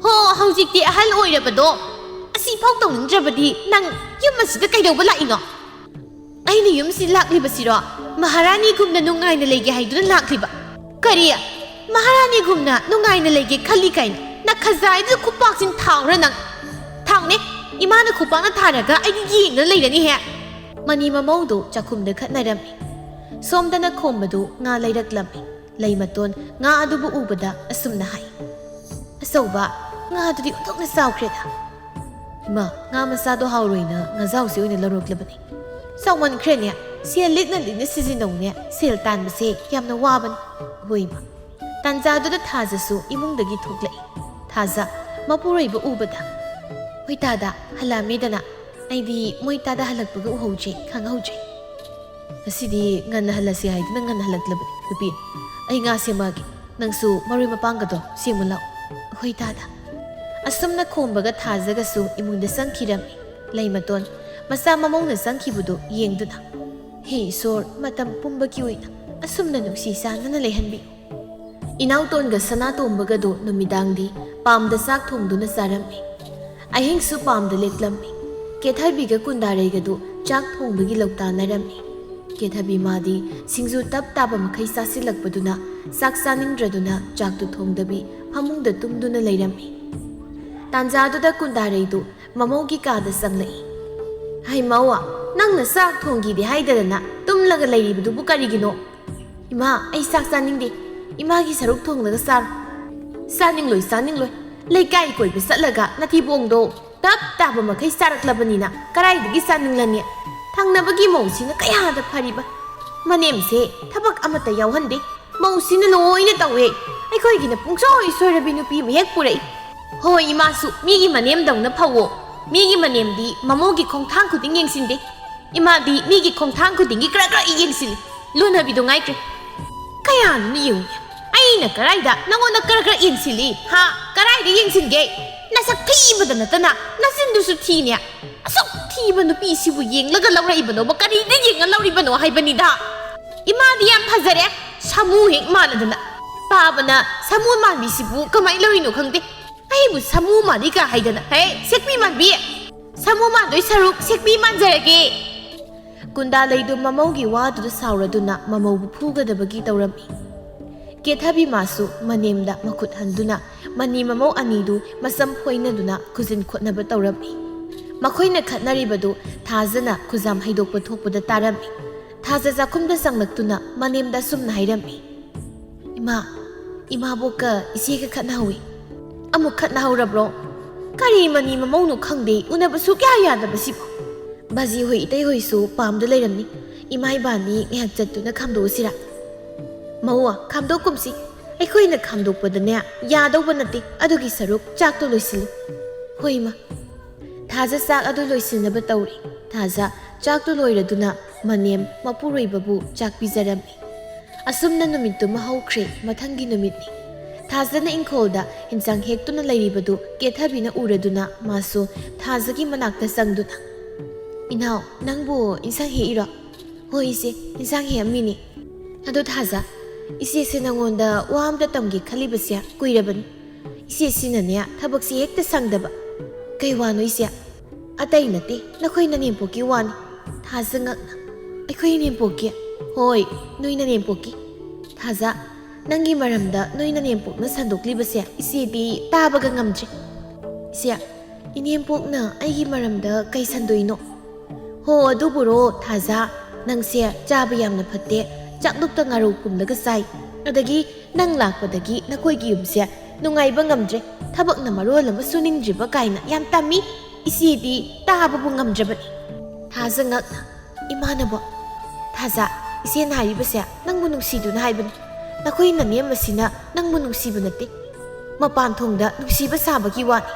ꯍꯣ, ꯍꯧꯖꯤꯛꯇꯤ ꯑꯍꯜ ꯑꯣꯏꯔꯕꯗꯣ ꯑꯁꯤꯐꯥꯎ ꯇꯧꯅꯤꯡꯗ꯭ꯔꯕꯗꯤ ꯅꯪ ꯌꯨꯝ ꯑꯁꯤꯗ ꯀꯩꯗꯧꯕ ꯂꯥꯛꯏꯅꯣ? ꯑꯩꯅ ꯌꯨꯝꯁꯤ ꯂꯥꯛꯂꯤꯕꯁꯤꯔꯣ ꯃꯍꯥꯔꯥꯅꯤꯒꯨꯝꯅ ꯅꯨꯡꯉꯥꯏꯅ ꯂꯩꯒꯦ ꯍꯥꯏꯗꯨꯅ ꯂꯥꯛꯂꯤꯕ? ꯀꯔꯤ? ꯃꯍꯥꯔꯥꯅꯤꯒꯨꯝꯅ ꯅꯨꯡꯉꯥꯏꯅ ꯂꯩꯒꯦ ꯈꯜꯂꯤ ꯀꯥꯏꯅ ꯅꯈꯖꯥꯏꯗꯨꯗ ꯈꯨꯄꯥꯛꯁꯤꯡ ꯊꯥꯎꯔ ꯅꯪ? ꯊꯥꯎꯅꯦ, ꯏꯃꯥꯅ ꯈꯨꯄꯥꯛꯅ ꯊꯥꯔꯒ ꯑꯩꯗꯤ ꯌꯦꯡꯗꯅ ꯂꯩꯔꯅꯤꯍꯦ꯫ ꯃꯅꯤ ꯃꯃꯧꯗꯣ ꯆꯥꯛꯈꯨꯝꯗ ꯈꯠꯅꯔꯝꯃꯤ꯫ ꯁꯣꯝꯗꯅ ꯈꯣꯝꯕꯗꯨ ꯉꯥ ꯂꯩꯔꯛꯂꯝꯃꯤ꯫ ꯂꯩꯃꯇꯣꯟ ꯉꯥ ꯑꯗꯨꯕꯨ ꯎꯕꯗ ꯑꯁꯨꯝꯅ ꯍꯥꯏ, "ꯑꯆꯧꯕ, ꯉꯥ ꯑꯗꯨꯗꯤ ꯑꯣꯟꯊꯣꯛꯅ ꯆꯥꯎꯈ꯭ꯔꯦꯗ꯫" "ꯏꯃꯥ, ꯉꯥ ꯃꯆꯥꯗꯣ ꯍꯥꯎꯔꯣꯏꯅ ꯉꯥꯖꯥꯎꯁꯦ ꯑꯣꯏꯅ ꯂꯧꯔꯛꯂꯕꯅꯤ꯫" "ꯆꯥꯎꯃꯟꯈ꯭ꯔꯦꯅꯦ, ꯁꯦꯜ ꯂꯤꯛꯅ ꯂꯤꯛꯅ ꯁꯤꯖꯤꯟꯅꯧꯅꯦ, ꯁꯦꯜ ꯇꯥꯟꯕꯁꯦ ꯌꯥꯝꯅ ꯋꯥꯕꯅꯤ꯫" "ꯍꯣꯏ ꯏꯃꯥ꯫" ꯇꯥꯟꯖꯥꯗꯨꯗ ꯊꯥꯖꯁꯨ ꯏꯃꯨꯡꯗꯒꯤ ꯊꯣꯛꯂꯛꯏ꯫ ꯊꯥꯖ ꯃꯄꯨꯔꯣꯏꯕ ꯎꯕꯗ, "ꯍꯣꯏ ꯇꯥꯗ, ꯍꯜꯂꯛꯑꯝꯃꯦꯗꯅ꯫ ꯑꯩꯗꯤ ꯃꯣꯏ ꯇꯥꯗ ꯍꯜꯂꯛꯄꯒ ꯎꯍꯧꯗ꯭ꯔꯦ, ꯈꯪꯍꯧꯗ꯭ꯔꯦ꯫ ꯉꯁꯤꯗꯤ ꯉꯟꯅ ꯍꯜꯂꯁꯤ ꯍꯥꯏꯗꯨꯅ ꯉꯟꯅ ꯍꯜꯂꯛꯂꯕꯅꯤ꯫ ꯅꯨꯄꯤ, ꯑꯩ ꯉꯥ ꯁꯦꯝꯃꯛꯑꯒꯦ꯫ ꯅꯪꯁꯨ ꯃꯔꯣꯏ ꯃꯄꯥꯡꯒꯗꯣ ꯁꯦꯝꯃꯨ ꯂꯥꯛꯑꯣ꯫" "ꯍꯣꯏ ꯇꯥꯗ꯫" ꯑꯁꯨꯝꯅ ꯈꯣꯝꯕꯒ ꯊꯥꯖꯒꯁꯨ ꯏꯃꯨꯡꯗ ꯆꯪꯈꯤꯔꯝꯃꯤ꯫ ꯂꯩꯃꯇꯣꯟ ꯃꯆꯥ ꯃꯃꯧꯅ ꯆꯪꯈꯤꯕꯗꯨ ꯌꯦꯡꯗꯨꯅ, "ꯍꯦ ꯏꯁꯣꯔ, ꯃꯇꯝ ꯄꯨꯝꯕꯒꯤ ꯑꯣꯏꯅ ꯑꯁꯨꯝꯅ ꯅꯨꯡꯁꯤ ꯆꯥꯟꯅꯅ ꯂꯩꯍꯟꯕꯤꯌꯨ"꯫ ꯏꯅꯥꯎꯇꯣꯟꯒ ꯁꯅꯥꯇꯣꯝꯕꯒꯗꯨ ꯅꯨꯃꯤꯗꯥꯡꯗꯤ ꯄꯥꯝꯗ ꯆꯥꯛ ꯊꯣꯡꯗꯨꯅ ꯆꯥꯔꯝꯃꯤ꯫ ꯑꯍꯤꯡꯁꯨ ꯄꯥꯝꯗ ꯂꯦꯛꯂꯝꯃꯤ꯫ ꯀꯦꯊꯕꯤꯒ ꯀꯨꯟꯗꯥꯔꯩꯒꯗꯨ ꯆꯥꯛ ꯊꯣꯡꯕꯒꯤ ꯂꯧꯇꯥꯅꯔꯝꯃꯤ꯫ ꯀꯦꯊꯕꯤ ꯃꯥꯗꯤ ꯁꯤꯡꯖꯨ ꯇꯞ ꯇꯥꯕ ꯃꯈꯩ ꯆꯥꯁꯤꯜꯂꯛꯄꯗꯨꯅ ꯆꯥꯛ ꯆꯥꯅꯤꯡꯗ꯭ꯔꯗꯨꯅ ꯆꯥꯛꯇꯨ ꯊꯣꯡꯗꯕꯤ ꯐꯃꯨꯡꯗ ꯇꯨꯝꯗꯨꯅ ꯂꯩꯔꯝꯃꯤ꯫ ꯇꯥꯟꯖꯥꯗꯨꯗ ꯀꯨꯟꯗꯥꯔꯩꯗꯨ ꯃꯃꯧꯒꯤ ꯀꯥꯗ ꯆꯪꯂꯛꯏ꯫ "ꯍꯩ ꯃꯧ, ꯅꯪꯅ ꯆꯥꯛ ꯊꯣꯡꯈꯤꯗꯦ ꯍꯥꯏꯗꯗꯅ ꯇꯨꯝꯂꯒ ꯂꯩꯔꯤꯕꯗꯨꯕꯨ ꯀꯔꯤꯒꯤꯅꯣ?" "ꯏꯃꯥ, ꯑꯩ ꯆꯥꯛ ꯆꯥꯅꯤꯡꯗꯦ꯫ ꯏꯃꯥꯒꯤ ꯁꯔꯨꯛ ꯊꯣꯡꯂꯒ ꯆꯥꯔꯣ"꯫ "ꯆꯥꯅꯤꯡꯂꯣꯏ, ꯆꯥꯅꯤꯡꯂꯣꯏ꯫ ꯂꯩꯀꯥꯏ ꯀꯣꯏꯕ ꯆꯠꯂꯒ ꯅꯊꯤꯕꯣꯡꯗꯣ ꯇꯞ ꯇꯥꯕ ꯃꯈꯩ ꯆꯥꯔꯛꯂꯕꯅꯤꯅ ꯀꯗꯥꯏꯗꯒꯤ ꯆꯥꯅꯤꯡꯂꯅꯤ? ꯊꯪꯅꯕꯒꯤ ꯃꯧꯁꯤꯅ ꯀꯌꯥꯗ ꯐꯔꯤꯕ꯫ ꯃꯅꯦꯝꯁꯦ ꯊꯕꯛ ꯑꯃꯠꯇ ꯌꯥꯎꯍꯟꯗꯦ꯫ ꯃꯧꯁꯤꯅ ꯂꯣꯏꯅ ꯇꯧꯋꯦ꯫ ꯑꯩꯈꯣꯏꯒꯤꯅ ꯄꯨꯡꯁꯣꯏ ꯁꯣꯏꯔꯕꯤ ꯅꯨꯄꯤ ꯑꯃ ꯍꯦꯛ ꯄꯨꯔꯛꯏ꯫ ꯍꯣꯏ, ꯏꯃꯥꯁꯨ ꯃꯤꯒꯤ ꯃꯅꯦꯝꯗꯧꯅ ꯐꯧꯋꯣ꯫ ꯃꯤꯒꯤ ꯃꯅꯦꯝꯗꯤ ꯃꯃꯧꯒꯤ ꯈꯣꯡꯊꯥꯡ ꯈꯨꯗꯤꯡ ꯌꯦꯡꯁꯤꯟꯗꯦ꯫ ꯏꯃꯥꯗꯤ ꯃꯤꯒꯤ ꯈꯣꯡꯊꯥꯡ ꯈꯨꯗꯤꯡꯒꯤ ꯀ꯭ꯔꯛ ꯀ꯭ꯔꯛ ꯌꯦꯡꯁꯤꯜꯂꯤ꯫ ꯂꯨꯅꯕꯤꯗꯣ ꯉꯥꯏꯈ꯭ꯔꯦ꯫ ꯀꯌꯥꯅꯣ ꯌꯦꯡꯉꯨꯅꯦ꯫ ꯑꯩꯅ ꯀꯔꯥꯏꯗ ꯅꯉꯣꯟꯗ ꯀ꯭ꯔꯛ ꯀ꯭ꯔꯛ ꯌꯦꯡꯁꯤꯜꯂꯤ? ꯍꯥ? ꯀꯔꯥꯏꯗ ꯌꯦꯡꯁꯤꯟꯒꯦ? ꯅꯁꯛ ꯊꯤꯕꯗ ꯅꯠꯇꯅ ꯅꯆꯤꯟꯗꯨꯁꯨ ꯊꯤꯅꯦ꯫ ꯑꯁꯨꯛ ꯊꯤꯕ ꯅꯨꯄꯤꯁꯤꯕꯨ ꯌꯦꯡꯂꯒ ꯂꯧꯔꯛꯏꯕꯅꯣꯕ? ꯀꯔꯤꯗ ꯌꯦꯡꯉ ꯂꯧꯔꯤꯕꯅꯣ ꯍꯥꯏꯕꯅꯤꯗ? ꯏꯃꯥꯗꯤ ꯌꯥꯝ ꯐꯖꯔꯦ꯫ ꯁꯥꯃꯨ ꯍꯦꯛ ꯃꯥꯟꯅꯗꯅ꯫ ꯄꯥꯕꯅ ꯁꯥꯃꯨ ꯃꯥꯟꯕꯤꯁꯤꯕꯨ ꯀꯃꯥꯏꯅ ꯂꯧꯔꯤꯅꯣ ꯈꯪꯗꯦ꯫ ꯑꯩꯕꯨ ꯁꯥꯃꯨ ꯃꯥꯟꯕꯤ ꯀꯥ ꯍꯥꯏꯗꯅ꯫ ꯍꯦ, ꯁꯦꯛꯄꯤ ꯃꯥꯟꯕꯤ! ꯁꯥꯃꯨ ꯃꯥꯟꯗꯣꯏ ꯁꯔꯨꯛ ꯁꯦꯛꯄꯤ ꯃꯥꯟꯖꯔꯒꯦ꯫ ꯀꯨꯟꯗꯥꯂꯩꯗꯨ ꯃꯃꯧꯒꯤ ꯋꯥꯗꯨꯗ ꯁꯥꯎꯔꯗꯨꯅ ꯃꯃꯧꯕꯨ ꯐꯨꯒꯗꯕꯒꯤ ꯇꯧꯔꯝꯃꯤ꯫ ꯀꯦꯊꯕꯤ ꯃꯥꯁꯨ ꯃꯅꯦꯝꯗ ꯃꯈꯨꯠ ꯍꯟꯗꯨꯅ ꯃꯅꯤ ꯃꯃꯧ ꯑꯅꯤꯗꯨ ꯃꯁꯝ ꯐꯣꯏꯅꯗꯨꯅ ꯈꯨꯖꯤꯟ ꯈꯣꯠꯅꯕ ꯇꯧꯔꯝꯃꯤ꯫ ꯃꯈꯣꯏꯅ ꯈꯠꯅꯔꯤꯕꯗꯨ ꯊꯥꯖꯅ ꯈꯨꯖꯥꯝ ꯍꯩꯗꯣꯛꯄ ꯊꯣꯛꯄꯗ ꯇꯥꯔꯝꯃꯤ꯫ ꯊꯥꯖ ꯆꯥꯛꯈꯨꯝꯗ ꯆꯪꯂꯛꯇꯨꯅ ꯃꯅꯦꯝꯗ ꯑꯁꯨꯝꯅ ꯍꯥꯏꯔꯝꯃꯤ꯫ "ꯏꯃꯥ, ꯏꯃꯥꯕꯣꯛꯀ ꯏꯆꯦꯒ ꯈꯠꯅꯍꯧꯏ꯫" "ꯑꯃꯨꯛ ꯈꯠꯅꯍꯧꯔꯕ꯭ꯔꯣ? ꯀꯔꯤ ꯃꯅꯤ ꯃꯃꯧꯅꯣ ꯈꯪꯗꯦ, ꯎꯅꯕ ꯁꯨꯛꯌꯥ ꯌꯥꯗꯕꯁꯤꯕꯨ꯫" "ꯕꯥꯖꯤ ꯍꯣꯏ ꯏꯇꯩ ꯍꯣꯏꯁꯨ ꯄꯥꯝꯗ ꯂꯩꯔꯝꯅꯤ꯫ ꯏꯃꯥ ꯏꯕꯥꯅꯤ ꯉꯥꯏꯍꯥꯛ ꯆꯠꯇꯨꯅ ꯈꯥꯝꯗꯣꯛꯎꯁꯤꯔꯥ?" "ꯃꯧ, ꯈꯥꯝꯗꯣꯛꯀꯨꯝꯁꯤ꯫ ꯑꯩꯈꯣꯏꯅ ꯈꯥꯝꯗꯣꯛꯄꯗꯅꯦ ꯌꯥꯗꯧꯕ ꯅꯠꯇꯦ꯫ ꯑꯗꯨꯒꯤ ꯁꯔꯨꯛ ꯆꯥꯛꯇꯣ ꯂꯣꯏꯁꯤꯜꯂꯨ꯫" "ꯍꯣꯏ, ꯏꯃꯥ꯫" ꯊꯥꯖ ꯆꯥꯛ ꯑꯗꯨ ꯂꯣꯏꯁꯤꯟꯅꯕ ꯇꯧꯔꯤ꯫ ꯊꯥꯖ ꯆꯥꯛꯇꯨ ꯂꯣꯏꯔꯗꯨꯅ ꯃꯅꯦꯝ ꯃꯄꯨꯔꯣꯏꯕꯕꯨ ꯆꯥꯛ ꯄꯤꯖꯔꯝꯃꯤ꯫ ꯑꯁꯨꯝꯅ ꯅꯨꯃꯤꯠꯇꯨꯃ ꯍꯧꯈ꯭ꯔꯦ꯫ ꯃꯊꯪꯒꯤ ꯅꯨꯃꯤꯠꯅꯤ꯫ ꯊꯥꯖꯅ ꯏꯪꯈꯣꯜꯗ ꯏꯟꯁꯥꯡ ꯍꯦꯛꯇꯨꯅ ꯂꯩꯔꯤꯕꯗꯨ ꯀꯦꯊꯕꯤꯅ ꯎꯔꯗꯨꯅ ꯃꯥꯁꯨ ꯊꯥꯖꯒꯤ ꯃꯅꯥꯛꯇ ꯆꯪꯗꯨꯅ, "ꯏꯅꯥꯎ, ꯅꯪꯕꯨ ꯏꯟꯁꯥꯡ ꯍꯦꯛꯏꯔꯣ?" "ꯍꯣꯏ ꯏꯆꯦ, ꯏꯟꯁꯥꯡ ꯍꯦꯛꯑꯝꯃꯤꯅꯦ꯫ ꯑꯗꯣ ꯊꯥꯖ, ꯏꯆꯦꯁꯦ ꯅꯪꯉꯣꯟꯗ ꯋꯥ ꯑꯝꯇ ꯇꯝꯒꯦ ꯈꯜꯂꯤꯕꯁꯦ ꯀꯨꯏꯔꯕꯅꯤ꯫ ꯏꯆꯦꯁꯤꯅꯅꯦ ꯊꯕꯛꯁꯦ ꯍꯦꯛꯇ ꯁꯪꯗꯕ꯫ ꯀꯩ ꯋꯥꯅꯣ ꯏꯆꯦ?" "ꯑꯇꯩ ꯅꯠꯇꯦ, ꯅꯈꯣꯏ ꯅꯅꯦꯝꯄꯣꯛꯀꯤ ꯋꯥꯅꯤ꯫" ꯊꯥꯖ ꯉꯛꯅ, "ꯑꯩꯈꯣꯏ ꯅꯦꯝꯄꯣꯛꯀꯤ?" "ꯍꯣꯏ, ꯅꯣꯏ ꯅꯅꯦꯝꯄꯣꯛꯀꯤ꯫ ꯊꯥꯖ, ꯅꯪꯒꯤ ꯃꯔꯝꯗ ꯅꯣꯏ ꯅꯅꯦꯝꯄꯣꯛꯅ ꯁꯟꯗꯣꯛꯂꯤꯕꯁꯦ ꯏꯆꯦꯗꯤ ꯇꯥꯕꯒ ꯉꯝꯗ꯭ꯔꯦ꯫" "ꯏꯆꯦ, ꯏꯅꯦꯝꯄꯣꯛꯅ ꯑꯩꯒꯤ ꯃꯔꯝꯗ ꯀꯩ ꯁꯟꯗꯣꯛꯏꯅꯣ?" "ꯍꯣ, ꯑꯗꯨꯕꯨꯔꯣ ꯊꯥꯖ, ꯅꯪꯁꯦ ꯆꯥꯕ ꯌꯥꯝꯅ ꯐꯠꯇꯦ, ꯆꯥꯛꯂꯨꯛꯇ ꯉꯥꯔꯧ ꯀꯨꯝꯂꯒ ꯆꯥꯏ, ꯑꯗꯒꯤ ꯅꯪ ꯂꯥꯛꯄꯗꯒꯤ ꯅꯈꯣꯏꯒꯤ ꯌꯨꯝꯁꯦ ꯅꯨꯡꯉꯥꯏꯕ ꯉꯝꯗ꯭ꯔꯦ, ꯊꯕꯛꯅ ꯃꯔꯣꯜ ꯑꯃ ꯁꯨꯅꯤꯡꯗ꯭ꯔꯤꯕ ꯀꯥꯏꯅ ꯌꯥꯝ ꯇꯝꯃꯤ꯫ ꯏꯆꯦꯗꯤ ꯇꯥꯕꯕꯨ ꯉꯝꯗ꯭ꯔꯕꯅꯤ꯫" ꯊꯥꯖ ꯉꯛꯅ, "ꯏꯃꯥꯅꯕꯣ?" "ꯊꯥꯖ, ꯏꯆꯦꯅ ꯍꯥꯏꯔꯤꯕꯁꯦ ꯅꯪꯕꯨ ꯅꯨꯡꯁꯤꯗꯨꯅ ꯍꯥꯏꯕꯅꯤ꯫ ꯅꯈꯣꯏ ꯅꯅꯦꯝ ꯑꯁꯤꯅ ꯅꯪꯕꯨ ꯅꯨꯡꯁꯤꯕ ꯅꯠꯇꯦ, ꯃꯄꯥꯟ ꯊꯣꯡꯗ ꯅꯨꯡꯁꯤꯕ ꯁꯥꯕꯒꯤ ꯋꯥꯅꯤ꯫"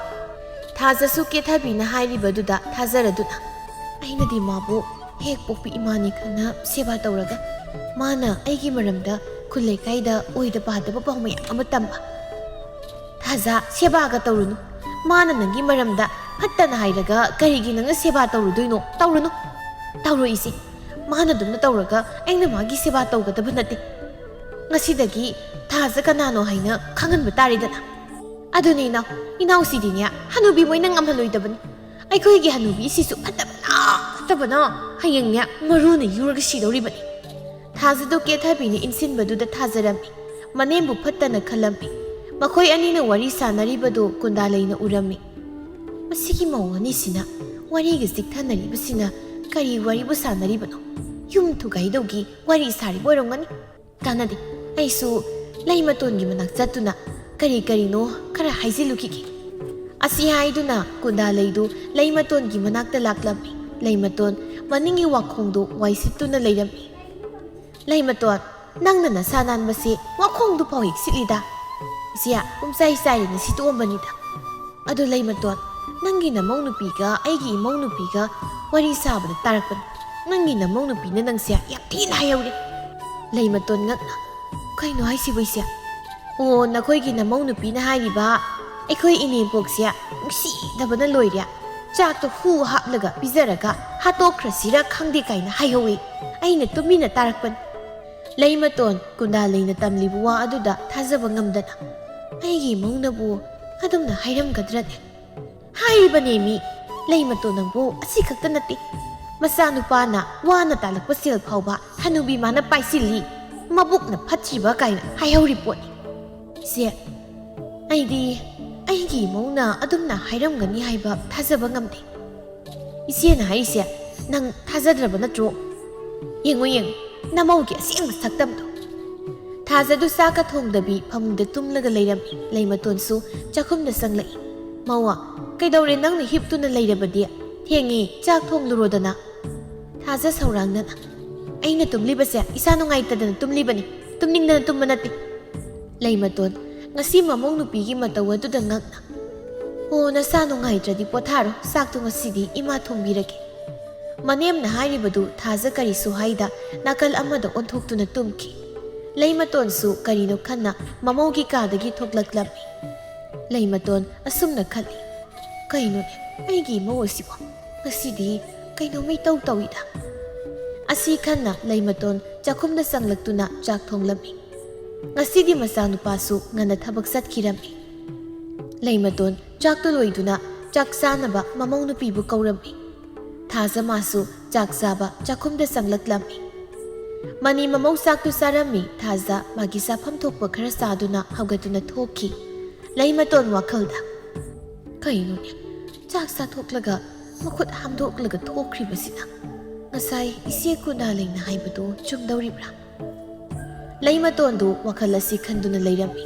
ꯊꯥꯖꯁꯨ ꯀꯦꯊꯕꯤꯅ ꯍꯥꯏꯔꯤꯕꯗꯨꯗ ꯊꯥꯖꯔꯗꯨꯅ, "ꯑꯩꯅꯗꯤ ꯃꯥꯕꯨ ꯍꯦꯛ ꯄꯣꯛꯄꯤ ꯏꯃꯥꯅꯤ ꯈꯪꯅ ꯁꯦꯕꯥ ꯇꯧꯔꯒ, ꯃꯥꯅ ꯑꯩꯒꯤ ꯃꯔꯝꯗ ꯈꯨꯜ ꯂꯩꯀꯥꯏꯗ ꯑꯣꯏꯗ ꯄꯥꯗꯕ ꯄꯥꯎ ꯃꯌꯥꯝ ꯑꯃ ꯇꯝꯕ꯫" "ꯊꯥꯖ, ꯁꯦꯕꯥꯒ ꯇꯧꯔꯨꯅꯨ꯫ ꯃꯥꯅ ꯅꯪꯒꯤ ꯃꯔꯝꯗ ꯐꯠꯇꯅ ꯍꯥꯏꯔꯒ ꯀꯔꯤꯒꯤ ꯅꯪꯅ ꯁꯦꯕꯥ ꯇꯧꯔꯨꯗꯣꯏꯅꯣ? ꯇꯧꯔꯨꯅꯨ꯫" "ꯇꯧꯔꯣꯏ ꯏꯆꯦ꯫ ꯃꯥꯅ ꯑꯗꯨꯝꯅ ꯇꯧꯔꯒ ꯑꯩꯅ ꯃꯥꯒꯤ ꯁꯦꯕꯥ ꯇꯧꯒꯗꯕ ꯅꯠꯇꯦ꯫ ꯉꯁꯤꯗꯒꯤ ꯊꯥꯖ ꯀꯅꯥꯅꯣ ꯍꯥꯏꯅ ꯈꯪꯍꯟꯕ ꯇꯥꯔꯦꯗꯅ꯫" "ꯑꯗꯨꯅꯦ ꯏꯅꯥꯎ, ꯏꯅꯥꯎꯁꯤꯗꯤꯅꯦ ꯍꯅꯨꯕꯤ ꯃꯣꯏꯅ ꯉꯝꯍꯜꯂꯣꯏꯗꯕꯅꯤ꯫ ꯑꯩꯈꯣꯏꯒꯤ ꯍꯅꯨꯕꯤꯁꯤꯁꯨ ꯐꯠꯇꯕꯅ, ꯐꯠꯇꯕꯅ ꯍꯌꯦꯡꯅꯦ ꯃꯔꯨꯅ ꯌꯨꯔꯒ ꯁꯤꯗꯧꯔꯤꯕꯅꯤ꯫" ꯊꯥꯖꯗꯨ ꯀꯦꯊꯕꯤꯅ ꯏꯟꯁꯤꯟꯕꯗꯨꯗ ꯊꯥꯖꯔꯝꯃꯤ꯫ ꯃꯅꯦꯝꯕꯨ ꯐꯠꯇꯅ ꯈꯜꯂꯝꯃꯤ꯫ ꯃꯈꯣꯏ ꯑꯅꯤꯅ ꯋꯥꯔꯤ ꯁꯥꯟꯅꯔꯤꯕꯗꯨ ꯀꯨꯟꯗꯥꯂꯩꯅ ꯎꯔꯝꯃꯤ꯫ "ꯃꯁꯤꯒꯤ ꯃꯧ ꯑꯅꯤꯁꯤꯅ ꯋꯥꯔꯤꯒ ꯆꯤꯛꯊꯅꯔꯤꯕꯁꯤꯅ ꯀꯔꯤ ꯋꯥꯔꯤꯕꯨ ꯁꯥꯟꯅꯔꯤꯕꯅꯣ? ꯌꯨꯝ ꯊꯨꯒꯥꯏꯗꯧꯒꯤ ꯋꯥꯔꯤ ꯁꯥꯔꯤꯕ ꯑꯣꯏꯔꯝꯒꯅꯤ꯫ ꯀꯥꯟꯅꯗꯦ, ꯑꯩꯁꯨ ꯂꯩꯃꯇꯣꯟꯒꯤ ꯃꯅꯥꯛ ꯆꯠꯇꯨꯅ ꯀꯔꯤ ꯀꯔꯤꯅꯣ ꯈꯔ ꯍꯥꯏꯖꯤꯜꯂꯨꯈꯤꯒꯦ꯫" ꯑꯁꯤ ꯍꯥꯏꯗꯨꯅ ꯀꯨꯟꯗꯥꯂꯩꯗꯨ ꯂꯩꯃꯇꯣꯟꯒꯤ ꯃꯅꯥꯛꯇ ꯂꯥꯛꯂꯝꯃꯤ꯫ ꯂꯩꯃꯇꯣꯟ ꯃꯅꯤꯡꯒꯤ ꯋꯥꯈꯣꯡꯗꯨ ꯋꯥꯏꯁꯤꯠꯇꯨꯅ ꯂꯩꯔꯝꯃꯤ꯫ "ꯂꯩꯃꯇꯣꯟ, ꯅꯪꯅ ꯅꯁꯥ ꯅꯥꯟꯕꯁꯦ ꯋꯥꯈꯣꯡꯗꯨ ꯐꯥꯎ ꯍꯦꯛ ꯁꯤꯠꯂꯤꯗ꯫ ꯏꯆꯦ, ꯄꯨꯝꯆꯥꯏ ꯆꯥꯏꯔꯦꯅ ꯁꯤꯠꯇꯣꯛꯑꯝꯕꯅꯤꯗ꯫ ꯑꯗꯨ ꯂꯩꯃꯇꯣꯟ, ꯅꯪꯒꯤ ꯅꯃꯧ ꯅꯨꯄꯤꯒ ꯑꯩꯒꯤ ꯏꯃꯧ ꯅꯨꯄꯤꯒ ꯋꯥꯔꯤ ꯁꯥꯕꯗ ꯇꯥꯔꯛꯄꯅꯤ꯫ ꯅꯪꯒꯤ ꯅꯃꯧ ꯅꯨꯄꯤꯅ ꯅꯪꯁꯦ ꯌꯥꯝ ꯊꯤꯅ ꯍꯥꯏꯍꯧꯔꯦ꯫" ꯂꯩꯃꯇꯣꯟ ꯉꯛꯅ, "ꯀꯩꯅꯣ ꯍꯥꯏꯁꯤꯕꯨ ꯏꯆꯦ? ꯑꯣ, ꯅꯈꯣꯏꯒꯤ ꯅꯃꯧ ꯅꯨꯄꯤꯅ ꯍꯥꯏꯔꯤꯕ, "ꯑꯩꯈꯣꯏ ꯏꯅꯦꯝꯄꯣꯛꯁꯦ ꯅꯨꯡꯁꯤꯗꯕꯅ ꯂꯣꯏꯔꯦ, ꯆꯥꯛꯇꯣ ꯍꯨ ꯍꯥꯞꯂꯒ ꯄꯤꯖꯔꯒ ꯍꯥꯠꯇꯣꯛꯈ꯭ꯔꯁꯤꯔ ꯈꯪꯗꯦ" ꯀꯥꯏꯅ ꯍꯥꯏꯍꯧꯋꯤ꯫ ꯑꯩꯅ ꯇꯨꯃꯤꯟꯅ ꯇꯥꯔꯛꯄꯅꯤ꯫ ꯂꯩꯃꯇꯣꯟ ꯀꯨꯟꯗꯥ ꯂꯩꯅ ꯇꯝꯂꯤꯕ ꯋꯥ ꯑꯗꯨꯗ ꯊꯥꯖꯕ ꯉꯝꯗꯅ, "ꯑꯩꯒꯤ ꯏꯃꯧꯅꯕꯨ ꯑꯗꯨꯝꯅ ꯍꯥꯏꯔꯝꯒꯗ꯭ꯔꯅꯦ?" ꯍꯥꯏꯔꯤꯕꯅꯦ ꯃꯤ꯫ ꯂꯩꯃꯇꯣꯟ ꯅꯪꯕꯨ ꯑꯁꯤ ꯈꯛꯇ ꯅꯠꯇꯦ, ꯃꯆꯥꯅꯨꯄꯥꯅ ꯋꯥꯅ ꯇꯥꯜꯂꯛꯄ ꯁꯦꯜ ꯐꯥꯎꯕ ꯍꯅꯨꯕꯤ ꯃꯥꯅ ꯄꯥꯏꯁꯤꯜꯂꯤ, ꯃꯕꯨꯛꯅ ꯐꯠꯇ꯭ꯔꯤꯕ ꯀꯥꯏꯅ ꯍꯥꯏꯍꯧꯔꯤ ꯄꯣꯠꯅꯤ꯫ ꯏꯆꯦ, ꯑꯩꯗꯤ ꯑꯩꯒꯤ ꯏꯃꯧꯅ ꯑꯗꯨꯝꯅ ꯍꯥꯏꯔꯝꯒꯅꯤ ꯍꯥꯏꯕ ꯊꯥꯖꯕ ꯉꯝꯗꯦ꯫ ꯏꯆꯦꯅ ꯍꯥꯏꯔꯤꯁꯦ ꯅꯪ ꯊꯥꯖꯗ꯭ꯔꯕ ꯅꯠꯇ꯭ꯔꯣ? ꯌꯦꯡꯉꯨ, ꯌꯦꯡꯉꯨ, ꯅꯃꯧꯒꯤ ꯑꯁꯦꯡꯕ ꯁꯛꯇꯝꯗꯣ꯫ ꯊꯥꯖꯗꯨ ꯆꯥꯛꯀ ꯊꯣꯡꯗꯕꯤ ꯐꯃꯨꯡꯗ ꯇꯨꯝꯂꯒ ꯂꯩꯔꯝꯃꯤ꯫ ꯂꯩꯃꯇꯣꯟꯁꯨ ꯆꯥꯛꯈꯨꯝꯗ ꯆꯪꯂꯛꯏ꯫ "ꯃꯧꯋꯥ, ꯀꯩꯗꯧꯔꯦ ꯅꯪꯅ ꯍꯤꯞꯇꯨꯅ ꯂꯩꯔꯕꯗꯤ? ꯊꯦꯡꯉꯦ, ꯆꯥꯛ ꯊꯣꯡꯂꯨꯔꯣꯗꯅ꯫" ꯊꯥꯖ ꯁꯧꯔꯥꯡꯅꯅ, "ꯑꯩꯅ ꯇꯨꯝꯂꯤꯕꯁꯦ ꯏꯁꯥ ꯅꯨꯡꯉꯥꯏꯇꯗꯅ ꯇꯨꯝꯂꯤꯕꯅꯤ, ꯇꯨꯝꯅꯤꯡꯗꯅ ꯇꯨꯝꯕ ꯅꯠꯇꯦ꯫" ꯂꯩꯃꯇꯣꯟ, ꯉꯁꯤ ꯃꯃꯧ ꯅꯨꯄꯤꯒꯤ ꯃꯇꯧ ꯑꯗꯨꯗ ꯉꯛꯅ, "ꯑꯣ, ꯅꯁꯥ ꯅꯨꯡꯉꯥꯏꯇ꯭ꯔꯗꯤ ꯄꯣꯊꯥꯔꯣ, ꯆꯥꯛꯇꯣ ꯉꯁꯤꯗꯤ ꯏꯃꯥ ꯊꯣꯡꯕꯤꯔꯒꯦ꯫" ꯃꯅꯦꯝꯅ ꯍꯥꯏꯔꯤꯕꯗꯨ ꯊꯥꯖ ꯀꯔꯤꯁꯨ ꯍꯥꯏꯗ ꯅꯥꯀꯜ ꯑꯃꯗ ꯑꯣꯟꯊꯣꯛꯇꯨꯅ ꯇꯨꯝꯈꯤ꯫ ꯂꯩꯃꯇꯣꯟꯁꯨ ꯀꯔꯤꯅꯣ ꯈꯟꯅ ꯃꯃꯧꯒꯤ ꯀꯥꯗꯒꯤ ꯊꯣꯛꯂꯛꯂꯝꯃꯤ꯫ ꯂꯩꯃꯇꯣꯟ ꯑꯁꯨꯝꯅ ꯈꯜꯂꯤ, "ꯀꯩꯅꯣꯅꯦ, ꯑꯩꯒꯤ ꯏꯃꯧ ꯑꯁꯤꯕꯣ? ꯉꯁꯤꯗꯤ ꯀꯩꯅꯣꯝꯃ ꯏꯇꯧ ꯇꯧꯏꯗ꯫" ꯑꯁꯤ ꯈꯟꯅ ꯂꯩꯃꯇꯣꯟ ꯆꯥꯛꯈꯨꯝꯗ ꯆꯪꯂꯛꯇꯨꯅ ꯆꯥꯛ ꯊꯣꯡꯂꯝꯃꯤ꯫ ꯉꯁꯤꯗꯤ ꯃꯆꯥꯅꯨꯄꯥꯁꯨ ꯉꯟꯅ ꯊꯕꯛ ꯆꯠꯈꯤꯔꯝꯃꯤ꯫ ꯂꯩꯃꯇꯣꯟ ꯆꯥꯛꯇꯨ ꯂꯣꯏꯗꯨꯅ ꯆꯥꯛ ꯆꯥꯅꯕ ꯃꯃꯧ ꯅꯨꯄꯤꯕꯨ ꯀꯧꯔꯝꯃꯤ꯫ ꯊꯥꯖ ꯃꯥꯁꯨ ꯆꯥꯛ ꯆꯥꯕ ꯆꯥꯛꯈꯨꯝꯗ ꯆꯪꯂꯛꯂꯝꯃꯤ꯫ ꯃꯅꯤ ꯃꯃꯧ ꯆꯥꯛꯇꯨ ꯆꯥꯔꯝꯃꯤ꯫ ꯊꯥꯖ ꯃꯥꯒꯤ ꯆꯥꯐꯝ ꯊꯣꯛꯄ ꯈꯔ ꯆꯥꯗꯨꯅ ꯍꯧꯒꯠꯇꯨꯅ ꯊꯣꯛꯈꯤ꯫ ꯂꯩꯃꯇꯣꯟ ꯋꯥꯈꯜꯗ, "ꯀꯩꯅꯣꯅꯦ, ꯆꯥꯛ ꯆꯥꯊꯣꯛꯂꯒ ꯃꯈꯨꯠ ꯍꯥꯝꯗꯣꯛꯂꯒ ꯊꯣꯛꯈ꯭ꯔꯤꯕꯁꯤꯅ? ꯉꯁꯥꯏ ꯏꯆꯦ ꯀꯨꯟꯗꯥꯂꯩꯅ ꯍꯥꯏꯕꯗꯨ ꯆꯨꯝꯗꯧꯔꯤꯕ꯭ꯔꯥ?" ꯂꯩꯃꯇꯣꯟꯗꯨ ꯋꯥꯈꯜ ꯑꯁꯤ ꯈꯟꯗꯨꯅ ꯂꯩꯔꯝꯃꯤ꯫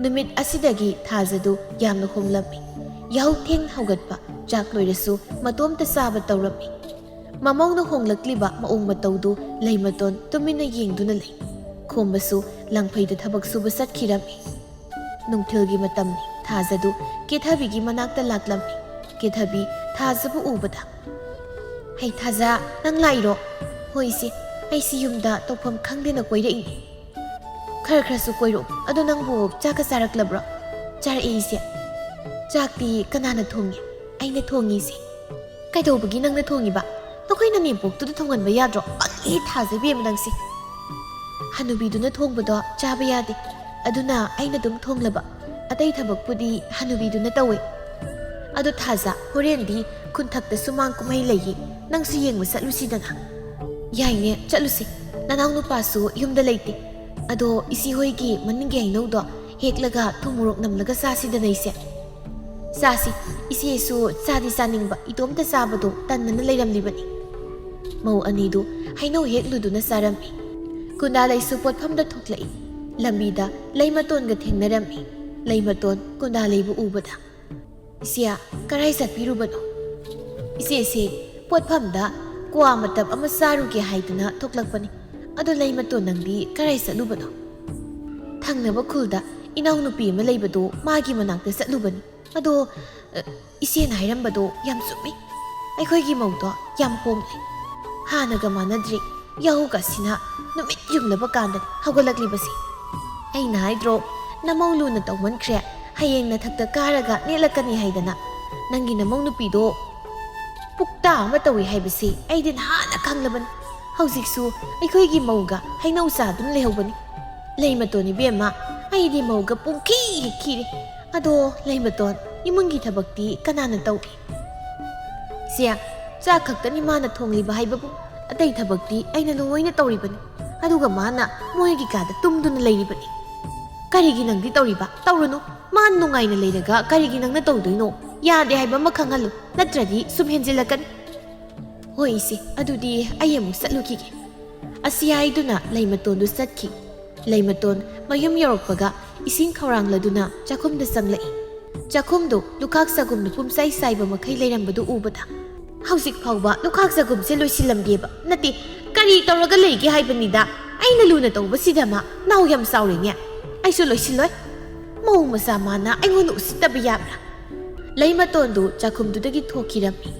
ꯅꯨꯃꯤꯠ ꯑꯁꯤꯗꯒꯤ ꯊꯥꯖꯗꯨ ꯌꯥꯝꯅ ꯍꯣꯡꯂꯝꯃꯤ꯫ ꯌꯥꯍꯧ ꯊꯦꯡꯅ ꯍꯧꯒꯠꯄ, ꯆꯥꯛ ꯂꯣꯏꯔꯁꯨ ꯃꯇꯣꯝꯇ ꯆꯥꯕ ꯇꯧꯔꯝꯃꯤ꯫ ꯃꯃꯧꯅ ꯍꯣꯡꯂꯛꯂꯤꯕ ꯃꯑꯣꯡ ꯃꯇꯧꯗꯨ ꯂꯩꯃꯇꯣꯟ ꯇꯨꯃꯤꯟꯅ ꯌꯦꯡꯗꯨꯅ ꯂꯩ꯫ ꯈꯣꯝꯕꯁꯨ ꯂꯪꯐꯩꯗ ꯊꯕꯛ ꯁꯨꯕ ꯆꯠꯈꯤꯔꯝꯃꯤ꯫ ꯅꯨꯡꯊꯤꯜꯒꯤ ꯃꯇꯝꯅꯤ꯫ ꯊꯥꯖꯗꯨ ꯀꯦꯊꯕꯤꯒꯤ ꯃꯅꯥꯛꯇ ꯂꯥꯛꯂꯝꯃꯤ꯫ ꯀꯦꯊꯕꯤ ꯊꯥꯖꯕꯨ ꯎꯕꯗ, "ꯍꯩ ꯊꯥꯖ, ꯅꯪ ꯂꯥꯛꯏꯔꯣ?" "ꯍꯣꯏ ꯏꯆꯦ, ꯑꯩꯁꯤ ꯌꯨꯝꯗ ꯇꯧꯐꯝ ꯈꯪꯗꯦꯅ ꯀꯣꯏꯔꯛꯏꯅꯦ꯫" ꯈꯔ ꯈꯔꯁꯨ ꯀꯣꯏꯔꯛꯎ꯫ ꯑꯗꯣ ꯅꯪꯕꯨ ꯆꯥꯛꯀ ꯆꯥꯔꯛꯂꯕ꯭ꯔꯣ? ꯆꯥꯔꯛꯑꯦ, ꯏꯆꯦ꯫ ꯆꯥꯛꯇꯤ ꯀꯅꯥꯅ ꯊꯣꯡꯉꯤ? ꯑꯩꯅ ꯊꯣꯡꯉꯤ, ꯏꯆꯦ꯫ ꯀꯩꯗꯧꯕꯒꯤ ꯅꯪꯅ ꯊꯣꯡꯉꯤꯕ? ꯅꯈꯣꯏ ꯅꯅꯦꯝꯄꯣꯛꯇꯨꯗ ꯊꯣꯡꯍꯟꯕ ꯌꯥꯗ꯭ꯔꯣ? ꯄꯪꯉꯦ, ꯊꯥꯖ ꯏꯕꯦꯝꯃ ꯅꯪꯁꯦ꯫ ꯍꯅꯨꯕꯤꯗꯨꯅ ꯊꯣꯡꯕꯗꯣ ꯆꯥꯕ ꯌꯥꯗꯦ, ꯑꯗꯨꯅ ꯑꯩꯅ ꯑꯗꯨꯝ ꯊꯣꯡꯂꯕ꯫ ꯑꯇꯩ ꯊꯕꯛꯄꯨꯗꯤ ꯍꯅꯨꯕꯤꯗꯨꯅ ꯇꯧꯋꯦ꯫ ꯑꯗꯣ ꯊꯥꯖ, ꯍꯣꯔꯦꯟꯗꯤ ꯈꯨꯟꯊꯛꯇ ꯁꯨꯃꯥꯡ ꯀꯨꯝꯍꯩ ꯂꯩꯌꯦ, ꯅꯪꯁꯨ ꯌꯦꯡꯕ ꯆꯠꯂꯨꯁꯤꯗꯅ꯫ ꯌꯥꯏꯅꯦ, ꯆꯠꯂꯨꯁꯤ꯫ ꯅꯅꯥꯎ ꯅꯨꯄꯥꯁꯨ ꯌꯨꯝꯗ ꯂꯩꯇꯦ꯫ ꯑꯗꯣ ꯏꯆꯦ ꯍꯣꯏꯒꯤ ꯃꯅꯤꯡꯒꯤ ꯍꯩꯅꯧꯗꯣ ꯍꯦꯛꯂꯒ ꯊꯨꯝ ꯃꯣꯔꯣꯛ ꯅꯝꯂꯒ ꯆꯥꯁꯤꯗꯅ, ꯏꯆꯦ꯫ ꯆꯥꯁꯤ꯫ ꯏꯆꯦꯁꯨ ꯆꯥꯗꯤ ꯆꯥꯅꯤꯡꯕ, ꯏꯇꯣꯝꯇ ꯆꯥꯕꯗꯣ ꯇꯟꯗꯅ ꯂꯩꯔꯝꯂꯤꯕꯅꯤ꯫ ꯃꯧ ꯑꯅꯤꯗꯨ ꯍꯩꯅꯧ ꯍꯦꯛꯂꯨꯗꯨꯅ ꯆꯥꯔꯝꯃꯤ꯫ ꯀꯨꯟꯗꯥꯂꯩꯁꯨ ꯄꯣꯠꯐꯝꯗ ꯊꯣꯛꯂꯛꯏ꯫ ꯂꯝꯕꯤꯗ ꯂꯩꯃꯇꯣꯟꯒ ꯊꯦꯡꯅꯔꯝꯃꯤ꯫ ꯂꯩꯃꯇꯣꯟ ꯀꯨꯟꯗꯥꯂꯩꯕꯨ ꯎꯕꯗ, "ꯏꯆꯦ, ꯀꯔꯥꯏ ꯆꯠꯄꯤꯔꯨꯕꯅꯣ?" "ꯏꯆꯦꯁꯦ ꯄꯣꯠꯐꯝꯗ ꯀ꯭ꯋꯥ ꯃꯇꯞ ꯑꯃ ꯆꯥꯔꯨꯒꯦ ꯍꯥꯏꯗꯨꯅ ꯊꯣꯛꯂꯛꯄꯅꯤ꯫ ꯑꯗꯣ ꯂꯩꯃꯇꯣꯟ, ꯅꯪꯗꯤ ꯀꯔꯥꯏ ꯆꯠꯂꯨꯕꯅꯣ?" "ꯊꯪꯅꯕ ꯈꯨꯜꯗ ꯏꯅꯥꯎꯅꯨꯄꯤ ꯑꯃ ꯂꯩꯕꯗꯣ, ꯃꯥꯒꯤ ꯃꯅꯥꯛꯇ ꯆꯠꯂꯨꯕꯅꯤ꯫ ꯑꯗꯣ, ꯑ, ꯏꯆꯦꯅ ꯍꯥꯏꯔꯝꯕꯗꯣ ꯌꯥꯝ ꯆꯨꯝꯃꯤ꯫ ꯑꯩꯈꯣꯏꯒꯤ ꯃꯧꯗꯣ ꯌꯥꯝ ꯍꯣꯡꯂꯦ꯫ ꯍꯥꯟꯅꯒ ꯃꯥꯟꯅꯗ꯭ꯔꯦ꯫ ꯌꯥꯍꯧꯒꯁꯤꯅ ꯅꯨꯃꯤꯠ ꯌꯨꯡꯂꯕ ꯀꯥꯟꯗ ꯍꯧꯒꯠꯂꯛꯂꯤꯕꯁꯦ꯫ ꯑꯩꯅ ꯍꯥꯏꯗ꯭ꯔꯣ, ꯅꯃꯧ ꯂꯨꯅ ꯇꯧꯃꯟꯈ꯭ꯔꯦ, ꯍꯌꯦꯡ ꯅꯊꯛꯇ ꯀꯥꯔꯒ ꯅꯦꯠꯂꯛꯀꯅꯤ ꯍꯥꯏꯗꯅ꯫ ꯅꯪꯒꯤ ꯅꯃꯧ ꯅꯨꯄꯤꯗꯣ ꯄꯨꯛꯇꯥ ꯑꯃ ꯇꯧꯏ ꯍꯥꯏꯕꯁꯤ ꯑꯩꯗꯤ ꯅꯍꯥꯟꯅ ꯈꯪꯂꯕꯅꯤ꯫ ꯍꯧꯖꯤꯛꯁꯨ ꯑꯩꯈꯣꯏꯒꯤ ꯃꯧꯒ ꯍꯩꯅꯧ ꯆꯥꯗꯨꯅ ꯂꯩꯍꯧꯕꯅꯤ꯫" "ꯂꯩꯃꯇꯣꯟ ꯏꯕꯦꯝꯃ, ꯑꯩꯗꯤ ꯃꯧꯒ ꯄꯨꯡꯈꯤ ꯍꯦꯛ ꯈꯤꯔꯦ꯫ ꯑꯗꯣ ꯂꯩꯃꯇꯣꯟ, ꯏꯃꯨꯡꯒꯤ ꯊꯕꯛꯇꯤ ꯀꯅꯥꯅ ꯇꯧꯏ?" "ꯏꯆꯦ, ꯆꯥꯛ ꯈꯛꯇꯅꯤ ꯃꯥꯅ ꯊꯣꯡꯂꯤꯕ ꯍꯥꯏꯕꯕꯨ, ꯑꯇꯩ ꯊꯕꯛꯇꯤ ꯑꯩꯅ ꯂꯣꯏꯅ ꯇꯧꯔꯤꯕꯅꯤ꯫ ꯑꯗꯨꯒ ꯃꯥꯅ ꯃꯣꯏꯒꯤ ꯀꯥꯗ ꯇꯨꯝꯗꯨꯅ ꯂꯩꯔꯤꯕꯅꯤ꯫" "ꯀꯔꯤꯒꯤ ꯅꯪꯗꯤ ꯇꯧꯔꯤꯕ? ꯇꯧꯔꯨꯅꯨ꯫ ꯃꯥ ꯅꯨꯡꯉꯥꯏꯅ ꯂꯩꯔꯒ ꯀꯔꯤꯒꯤ ꯅꯪꯅ ꯇꯧꯗꯣꯏꯅꯣ? ꯌꯥꯗꯦ ꯍꯥꯏꯕ ꯑꯃ ꯈꯪꯍꯜꯂꯨ, ꯅꯠꯇ꯭ꯔꯗꯤ ꯁꯨꯝ ꯍꯦꯟꯖꯤꯜꯂꯛꯀꯅꯤ꯫" "ꯍꯣꯏ ꯏꯆꯦ, ꯑꯗꯨꯗꯤ ꯑꯩ ꯑꯃꯨꯛ ꯆꯠꯂꯨꯈꯤꯒꯦ꯫" ꯑꯁꯤ ꯍꯥꯏꯗꯨꯅ ꯂꯩꯃꯇꯣꯟꯗꯨ ꯆꯠꯈꯤ꯫ ꯂꯩꯃꯇꯣꯟ ꯃꯌꯨꯝ ꯌꯧꯔꯛꯄꯒ ꯏꯁꯤꯡ ꯈꯧꯔꯥꯡꯂꯗꯨꯅ ꯆꯥꯛꯈꯨꯝꯗ ꯆꯪꯂꯛꯏ꯫ ꯆꯥꯛꯈꯨꯝꯗꯨ ꯂꯨꯈꯥꯛ ꯆꯒꯨꯝꯅ ꯄꯨꯝꯆꯥꯏ ꯆꯥꯏꯕ ꯃꯈꯩ ꯂꯩꯔꯝꯕꯗꯨ ꯎꯕꯗ, "ꯍꯧꯖꯤꯛ ꯐꯥꯎꯕ ꯂꯨꯈꯥꯛ ꯆꯒꯨꯝꯁꯦ ꯂꯣꯏꯁꯤꯜꯂꯝꯗꯦꯕ꯫ ꯅꯠꯇꯦ, ꯀꯔꯤ ꯇꯧꯔꯒ ꯂꯩꯒꯦ ꯍꯥꯏꯕꯅꯤꯗ? ꯑꯩꯅ ꯂꯨꯅ ꯇꯧꯕꯁꯤꯗ ꯃꯥ ꯅꯥꯎ ꯌꯥꯝ ꯆꯥꯎꯔꯦꯅꯦ꯫ ꯑꯩꯁꯨ ꯂꯣꯏꯁꯤꯜꯂꯣꯏ꯫ ꯃꯧ ꯃꯆꯥ ꯃꯥꯅ ꯑꯩꯉꯣꯟꯗ ꯎꯁꯤꯠꯇꯕ ꯌꯥꯕ꯭ꯔꯥ?" ꯂꯩꯃꯇꯣꯟꯗꯨ ꯆꯥꯛꯈꯨꯝꯗꯨꯗꯒꯤ ꯊꯣꯛꯈꯤꯔꯝꯃꯤ꯫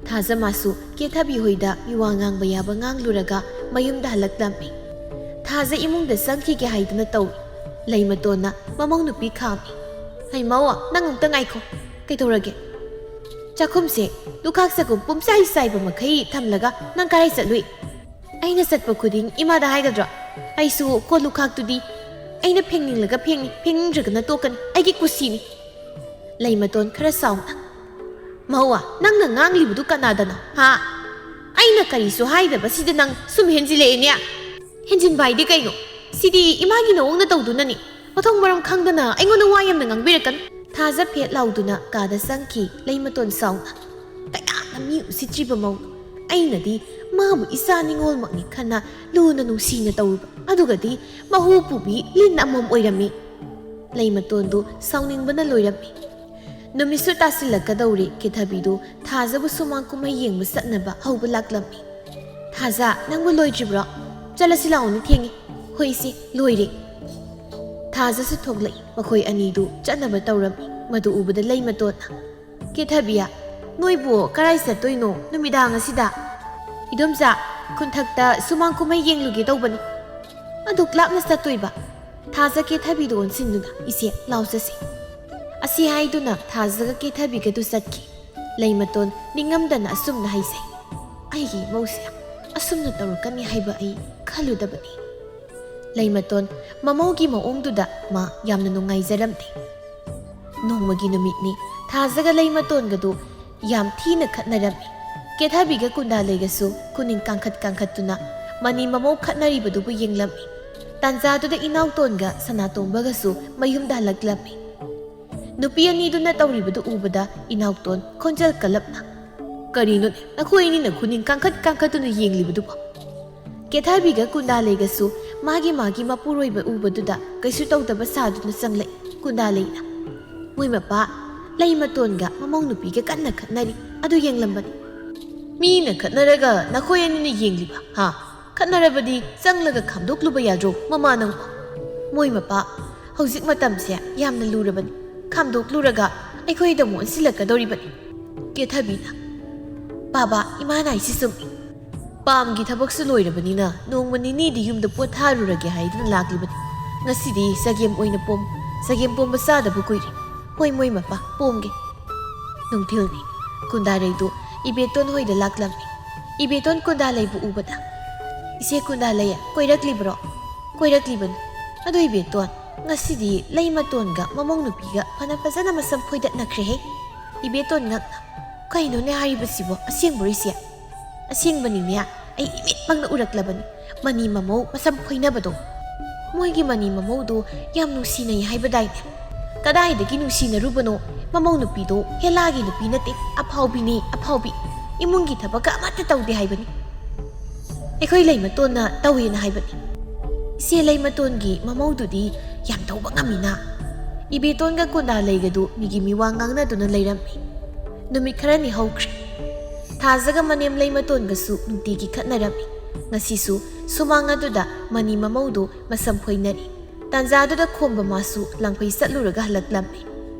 ꯊꯥꯖꯃꯥꯁꯨ ꯀꯦꯊꯕꯤ ꯍꯣꯏꯗ ꯃꯤꯋꯥ ꯉꯥꯡꯕ ꯌꯥꯕ ꯉꯥꯡꯂꯨꯔꯒ ꯃꯌꯨꯝꯗ ꯍꯜꯂꯛꯂꯝꯃꯤ꯫ ꯊꯥꯖ ꯏꯃꯨꯡꯗ ꯆꯪꯈꯤꯒꯦ ꯍꯥꯏꯗꯨꯅ ꯇꯧꯏ꯫ ꯂꯩꯃꯇꯣꯟꯅ ꯃꯃꯧ ꯅꯨꯄꯤ ꯈꯥꯝꯃꯤ꯫ "ꯍꯩ ꯃꯧ, ꯅꯪ ꯑꯃꯨꯛꯇ ꯉꯥꯏꯈꯣ꯫ ꯀꯩꯗꯧꯔꯒꯦ?" "ꯆꯥꯛꯈꯨꯝꯁꯦ ꯂꯨꯈꯥꯛ ꯆꯒꯨꯝ ꯄꯨꯝꯆꯥꯏ ꯆꯥꯏꯕ ꯃꯈꯩ ꯊꯝꯂꯒ ꯅꯪ ꯀꯔꯥꯏ ꯆꯠꯂꯨꯏ?" "ꯑꯩꯅ ꯆꯠꯄ ꯈꯨꯗꯤꯡ ꯏꯃꯥꯗ ꯍꯥꯏꯒꯗ꯭ꯔꯣ? ꯑꯩꯁꯨ ꯀꯣꯜ ꯂꯨꯈꯥꯛꯇꯨꯗꯤ ꯑꯩꯅ ꯐꯦꯡꯅꯤꯡꯂꯒ ꯐꯦꯡꯅꯤ, ꯐꯦꯡꯅꯤꯡꯗ꯭ꯔꯒꯅ ꯇꯣꯛꯀꯅꯤ, ꯑꯩꯒꯤ ꯀꯨꯁꯤꯅꯤ꯫" ꯂꯩꯃꯇꯣꯟ ꯈꯔ ꯆꯥꯎꯅ, "ꯃꯧ, ꯅꯪꯅ ꯉꯥꯡꯂꯤꯕꯗꯨ ꯀꯅꯥꯗꯅꯣ, ꯍꯥ? ꯑꯩꯅ ꯀꯔꯤꯁꯨ ꯍꯥꯏꯗꯕꯁꯤꯗ ꯅꯪ ꯁꯨꯝ ꯍꯦꯟꯖꯤꯜꯂꯛꯑꯦꯅꯦ꯫" "ꯍꯦꯟꯖꯤꯟꯕ ꯍꯥꯏꯗꯤ ꯀꯩꯅꯣ? ꯁꯤꯗꯤ ꯏꯃꯥꯒꯤ ꯅꯑꯣꯡ ꯅꯇꯧꯗꯨꯅꯅꯤ꯫ ꯃꯊꯣꯡ ꯃꯔꯝ ꯈꯪꯗꯅ ꯑꯩꯉꯣꯟꯗ ꯋꯥ ꯌꯥꯝꯅ ꯉꯥꯡꯕꯤꯔꯛꯀꯅꯨ꯫" ꯊꯥꯖ ꯐꯦꯠ ꯂꯥꯎꯗꯨꯅ ꯀꯥꯗ ꯆꯪꯈꯤ꯫ ꯂꯩꯃꯇꯣꯟ ꯁꯥꯎꯅ, "ꯀꯌꯥꯝꯅ ꯃꯤ ꯎꯁꯤꯠꯇ꯭ꯔꯤꯕ ꯃꯧꯅꯣ! ꯑꯩꯅꯗꯤ ꯃꯥꯕꯨ ꯏꯆꯥ ꯅꯤꯉꯣꯜꯃꯛꯅꯤ ꯈꯟꯅ ꯂꯨꯅ ꯅꯨꯡꯁꯤꯅ ꯇꯧꯔꯨꯕ, ꯑꯗꯨꯒꯗꯤ ꯃꯍꯨ ꯄꯨꯕꯤ ꯂꯤꯟ ꯑꯃꯃꯝ ꯑꯣꯏꯔꯝꯃꯤ꯫" ꯂꯩꯃꯇꯣꯟꯗꯨ ꯁꯥꯎꯅꯤꯡꯕꯅ ꯂꯣꯏꯔꯝꯃꯤ꯫ ꯅꯨꯃꯤꯠꯁꯨ ꯇꯥꯁꯤꯜꯂꯛꯀꯗꯧꯔꯦ꯫ ꯀꯦꯊꯕꯤꯗꯨ ꯊꯥꯖꯕꯨ ꯁꯨꯃꯥꯡ ꯀꯨꯝꯍꯩ ꯌꯦꯡꯕ ꯆꯠꯅꯕ ꯍꯧꯕ ꯂꯥꯛꯂꯝꯃꯤ꯫ "ꯊꯥꯖ, ꯅꯪꯕꯨ ꯂꯣꯏꯗ꯭ꯔꯤꯕ꯭ꯔꯣ? ꯆꯠꯂꯁꯤ ꯂꯥꯛꯑꯣꯅꯦ, ꯊꯦꯡꯉꯦ꯫" "ꯍꯣꯏ ꯏꯆꯦ, ꯂꯣꯏꯔꯦ꯫" ꯊꯥꯖꯁꯨ ꯊꯣꯛꯂꯛꯏ꯫ ꯃꯈꯣꯏ ꯑꯅꯤꯗꯨ ꯆꯠꯅꯕ ꯇꯧꯔꯝꯃꯤ꯫ ꯃꯗꯨ ꯎꯕꯗ ꯂꯩꯃꯇꯣꯟꯅ, "ꯀꯦꯊꯕꯤ, ꯅꯣꯏꯕꯨ ꯀꯔꯥꯏ ꯆꯠꯇꯣꯏꯅꯣ ꯅꯨꯃꯤꯗꯥꯡ ꯑꯁꯤꯗ?" "ꯏꯗꯣꯝꯆꯥ, ꯈꯨꯟꯊꯛꯇ ꯁꯨꯃꯥꯡ ꯀꯨꯝꯍꯩ ꯌꯦꯡꯂꯨꯒꯦ ꯇꯧꯕꯅꯤ꯫" "ꯑꯗꯨꯛ ꯂꯥꯞꯅ ꯆꯠꯇꯣꯏꯕ?" ꯊꯥꯖ ꯀꯦꯊꯕꯤꯗꯨ ꯑꯣꯟꯁꯤꯟꯗꯨꯅ, "ꯏꯆꯦ, ꯂꯥꯎ ꯆꯠꯁꯤ꯫" ꯑꯁꯤ ꯍꯥꯏꯗꯨꯅ ꯊꯥꯖꯒ ꯀꯦꯊꯕꯤꯒꯗꯨ ꯆꯠꯈꯤ꯫ ꯂꯩꯃꯇꯣꯟ ꯅꯤꯡꯉꯝꯗꯅ ꯑꯁꯨꯝꯅ ꯍꯥꯏꯖꯩ, "ꯑꯩꯒꯤ ꯏꯃꯧꯁꯦ ꯑꯁꯨꯝꯅ ꯇꯧꯔꯛꯀꯅꯤ ꯍꯥꯏꯕ ꯑꯩ ꯈꯜꯂꯨꯗꯕꯅꯤ꯫" ꯂꯩꯃꯇꯣꯟ ꯃꯃꯧꯒꯤ ꯃꯑꯣꯡꯗꯨꯗ ꯃꯥ ꯌꯥꯝꯅ ꯅꯨꯡꯉꯥꯏꯖꯔꯝꯗꯦ꯫ ꯅꯣꯡꯃꯒꯤ ꯅꯨꯃꯤꯠꯅꯤ꯫ ꯊꯥꯖꯒ ꯂꯩꯃꯇꯣꯟꯒꯗꯨ ꯌꯥꯝ ꯊꯤꯅ ꯈꯠꯅꯔꯝꯃꯤ꯫ ꯀꯦꯊꯕꯤꯒ ꯀꯨꯟꯗꯥꯂꯩꯒꯁꯨ ꯈꯨꯅꯤꯡ ꯀꯥꯡꯈꯠ ꯀꯥꯡꯈꯠꯇꯨꯅ ꯃꯅꯤ ꯃꯃꯧ ꯈꯠꯅꯔꯤꯕꯗꯨꯕꯨ ꯌꯦꯡꯂꯝꯃꯤ꯫ ꯇꯥꯟꯖꯥꯗꯨꯗ ꯏꯅꯥꯎꯇꯣꯟꯒ ꯁꯅꯥꯇꯣꯝꯕꯒꯁꯨ ꯃꯌꯨꯝꯗ ꯍꯜꯂꯛꯂꯝꯃꯤ꯫ ꯅꯨꯄꯤ ꯑꯅꯤꯗꯨꯅ ꯇꯧꯔꯤꯕꯗꯨ ꯎꯕꯗ ꯏꯅꯥꯎꯇꯣꯟ ꯈꯣꯟꯖꯦꯜ ꯀꯜꯂꯞꯅ, "ꯀꯔꯤꯅꯣꯅꯦ, ꯅꯈꯣꯏ ꯑꯅꯤꯅ ꯈꯨꯅꯤꯡ ꯀꯥꯡꯈꯠ ꯀꯥꯡꯈꯠꯇꯨꯅ ꯌꯦꯡꯂꯤꯕꯗꯨꯕꯣ?" ꯀꯦꯊꯕꯤꯒ ꯀꯨꯟꯗꯥꯂꯩꯒꯁꯨ ꯃꯥꯒꯤ ꯃꯥꯒꯤ ꯃꯄꯨꯔꯣꯏꯕ ꯎꯕꯗꯨꯗ ꯀꯩꯁꯨ ꯇꯧꯗꯕ ꯁꯥꯗꯨꯅ ꯆꯪꯂꯛꯏ꯫ ꯀꯨꯟꯗꯥꯂꯩꯅ, "ꯃꯣꯏ ꯃꯄꯥ ꯂꯩꯃꯇꯣꯟꯒ ꯃꯃꯧ ꯅꯨꯄꯤꯒ ꯀꯟꯅ ꯈꯠꯅꯔꯤ, ꯑꯗꯨ ꯌꯦꯡꯂꯝꯕꯅꯤ꯫" "ꯃꯤꯅ ꯈꯠꯅꯔꯒ ꯅꯈꯣꯏ ꯑꯅꯤꯅ ꯌꯦꯡꯂꯤꯕ, ꯍꯥ? ꯈꯠꯅꯔꯕꯗꯤ ꯆꯪꯂꯒ ꯈꯥꯝꯗꯣꯛꯂꯨꯕ ꯌꯥꯗ꯭ꯔꯣ, ꯃꯃꯥ ꯅꯪꯕꯣ?" "ꯃꯣꯏ ꯃꯄꯥ, ꯍꯧꯖꯤꯛ ꯃꯇꯝꯁꯦ ꯌꯥꯝꯅ ꯂꯨꯔꯕꯅꯤ, ꯈꯥꯝꯗꯣꯛꯂꯨꯔꯒ ꯑꯩꯈꯣꯏꯗ ꯑꯃꯨꯛ ꯑꯣꯟꯁꯤꯜꯂꯛꯀꯗꯧꯔꯤꯕꯅꯤ꯫" ꯀꯦꯊꯕꯤꯅ, "ꯕꯥꯕꯥ, ꯏꯃꯥꯅ ꯍꯥꯏꯁꯤ ꯆꯨꯝꯃꯤ꯫ ꯄꯥꯝꯒꯤ ꯊꯕꯛꯁꯨ ꯂꯣꯏꯔꯕꯅꯤꯅ ꯅꯣꯡꯃ ꯅꯤꯅꯤꯗꯤ ꯌꯨꯝꯗ ꯄꯣꯊꯥꯔꯨꯔꯒꯦ ꯍꯥꯏꯗꯨꯅ ꯂꯥꯛꯂꯤꯕꯅꯤ꯫ ꯉꯁꯤꯗꯤ ꯆꯒꯦꯝ ꯑꯣꯏꯅ ꯄꯣꯝ, ꯆꯒꯦꯝ ꯄꯣꯝꯕ ꯆꯥꯗꯕ ꯀꯨꯏꯔꯦ꯫ ꯍꯣꯏ, ꯃꯣꯏ ꯃꯄꯥ, ꯄꯣꯝꯒꯦ꯫ ꯅꯨꯡꯊꯤꯜꯅꯤ꯫ ꯀꯨꯟꯗꯥꯔꯩꯗꯨ ꯏꯕꯦꯇꯣꯟ ꯍꯣꯏꯗ ꯂꯥꯛꯂꯝꯃꯤ꯫ ꯏꯕꯦꯇꯣꯟ ꯀꯨꯟꯗꯥꯂꯩꯕꯨ ꯎꯕꯗ, "ꯏꯆꯦ ꯀꯨꯟꯗꯥꯂꯩ, ꯀꯣꯏꯔꯛꯂꯤꯕ꯭ꯔꯣ?" "ꯀꯣꯏꯔꯛꯂꯤꯕꯅꯤ꯫ ꯑꯗꯨ ꯏꯕꯦꯇꯣꯟ, ꯉꯁꯤꯗꯤ ꯂꯩꯃꯇꯣꯟꯒ ꯃꯃꯧ ꯅꯨꯄꯤꯒ ꯐꯅ ꯐꯖꯅ ꯃꯁꯝ ꯐꯣꯏꯗꯠꯅꯈ꯭ꯔꯦꯍꯦ꯫" ꯏꯕꯦꯇꯣꯟ ꯉꯛꯅ, "ꯀꯩꯅꯣꯅꯦ ꯍꯥꯏꯔꯤꯕꯁꯤꯕꯣ? ꯑꯁꯦꯡꯕꯔꯣ ꯏꯆꯦ?" "ꯑꯁꯦꯡꯕꯅꯤꯅꯦ, ꯑꯩ ꯏꯃꯤꯠꯃꯛꯅ ꯎꯔꯛꯂꯕꯅꯤ꯫ ꯃꯅꯤ ꯃꯃꯧ ꯃꯁꯝ ꯐꯣꯏꯅꯕꯗꯣ꯫ ꯃꯣꯏꯒꯤ ꯃꯅꯤ ꯃꯃꯧꯗꯣ ꯌꯥꯝ ꯅꯨꯡꯁꯤꯅꯩ ꯍꯥꯏꯕꯗꯥꯏꯅꯦ?" "ꯀꯗꯥꯏꯗꯒꯤ ꯅꯨꯡꯁꯤꯅꯔꯨꯕꯅꯣ? ꯃꯃꯧ ꯅꯨꯄꯤꯗꯣ ꯍꯦꯂꯥꯒꯤ ꯅꯨꯄꯤ ꯅꯠꯇꯦ, ꯑꯐꯥꯎꯕꯤꯅꯤ, ꯑꯐꯥꯎꯕꯤ꯫ ꯏꯃꯨꯡꯒꯤ ꯊꯕꯛꯀ ꯑꯃꯠꯇ ꯇꯧꯗꯦ ꯍꯥꯏꯕꯅꯤ꯫ ꯑꯩꯈꯣꯏ ꯂꯩꯃꯇꯣꯟꯅ ꯇꯧꯋꯦꯅ ꯍꯥꯏꯕꯅꯤ꯫ ꯏꯆꯦ ꯂꯩꯃꯇꯣꯟꯒꯤ ꯃꯃꯧꯗꯨꯗꯤ ꯌꯥꯝ ꯇꯧꯕ ꯉꯝꯃꯤꯅ꯫" ꯏꯕꯦꯇꯣꯟꯒ ꯀꯨꯟꯗꯥꯂꯩꯒꯗꯨ ꯃꯤꯒꯤ ꯃꯤꯋꯥ ꯉꯥꯡꯅꯗꯨꯅ ꯂꯩꯔꯝꯃꯤ꯫ ꯅꯨꯃꯤꯠ ꯈꯔꯅꯤ ꯍꯧꯈ꯭ꯔꯦ꯫ ꯊꯥꯖꯒ ꯃꯅꯦꯝ ꯂꯩꯃꯇꯣꯟꯒꯁꯨ ꯅꯨꯡꯇꯤꯒꯤ ꯈꯠꯅꯔꯝꯃꯤ꯫ ꯉꯁꯤꯁꯨ ꯁꯨꯃꯥꯡ ꯑꯗꯨꯗ ꯃꯅꯤ ꯃꯃꯧꯗꯨ ꯃꯁꯝ ꯐꯣꯏꯅꯔꯤ꯫ ꯇꯥꯟꯖꯥꯗꯨꯗ ꯈꯣꯝꯕ ꯃꯥꯁꯨ ꯂꯥꯡꯐꯩ ꯆꯠꯂꯨꯔꯒ ꯍꯜꯂꯛꯂꯝꯃꯤ꯫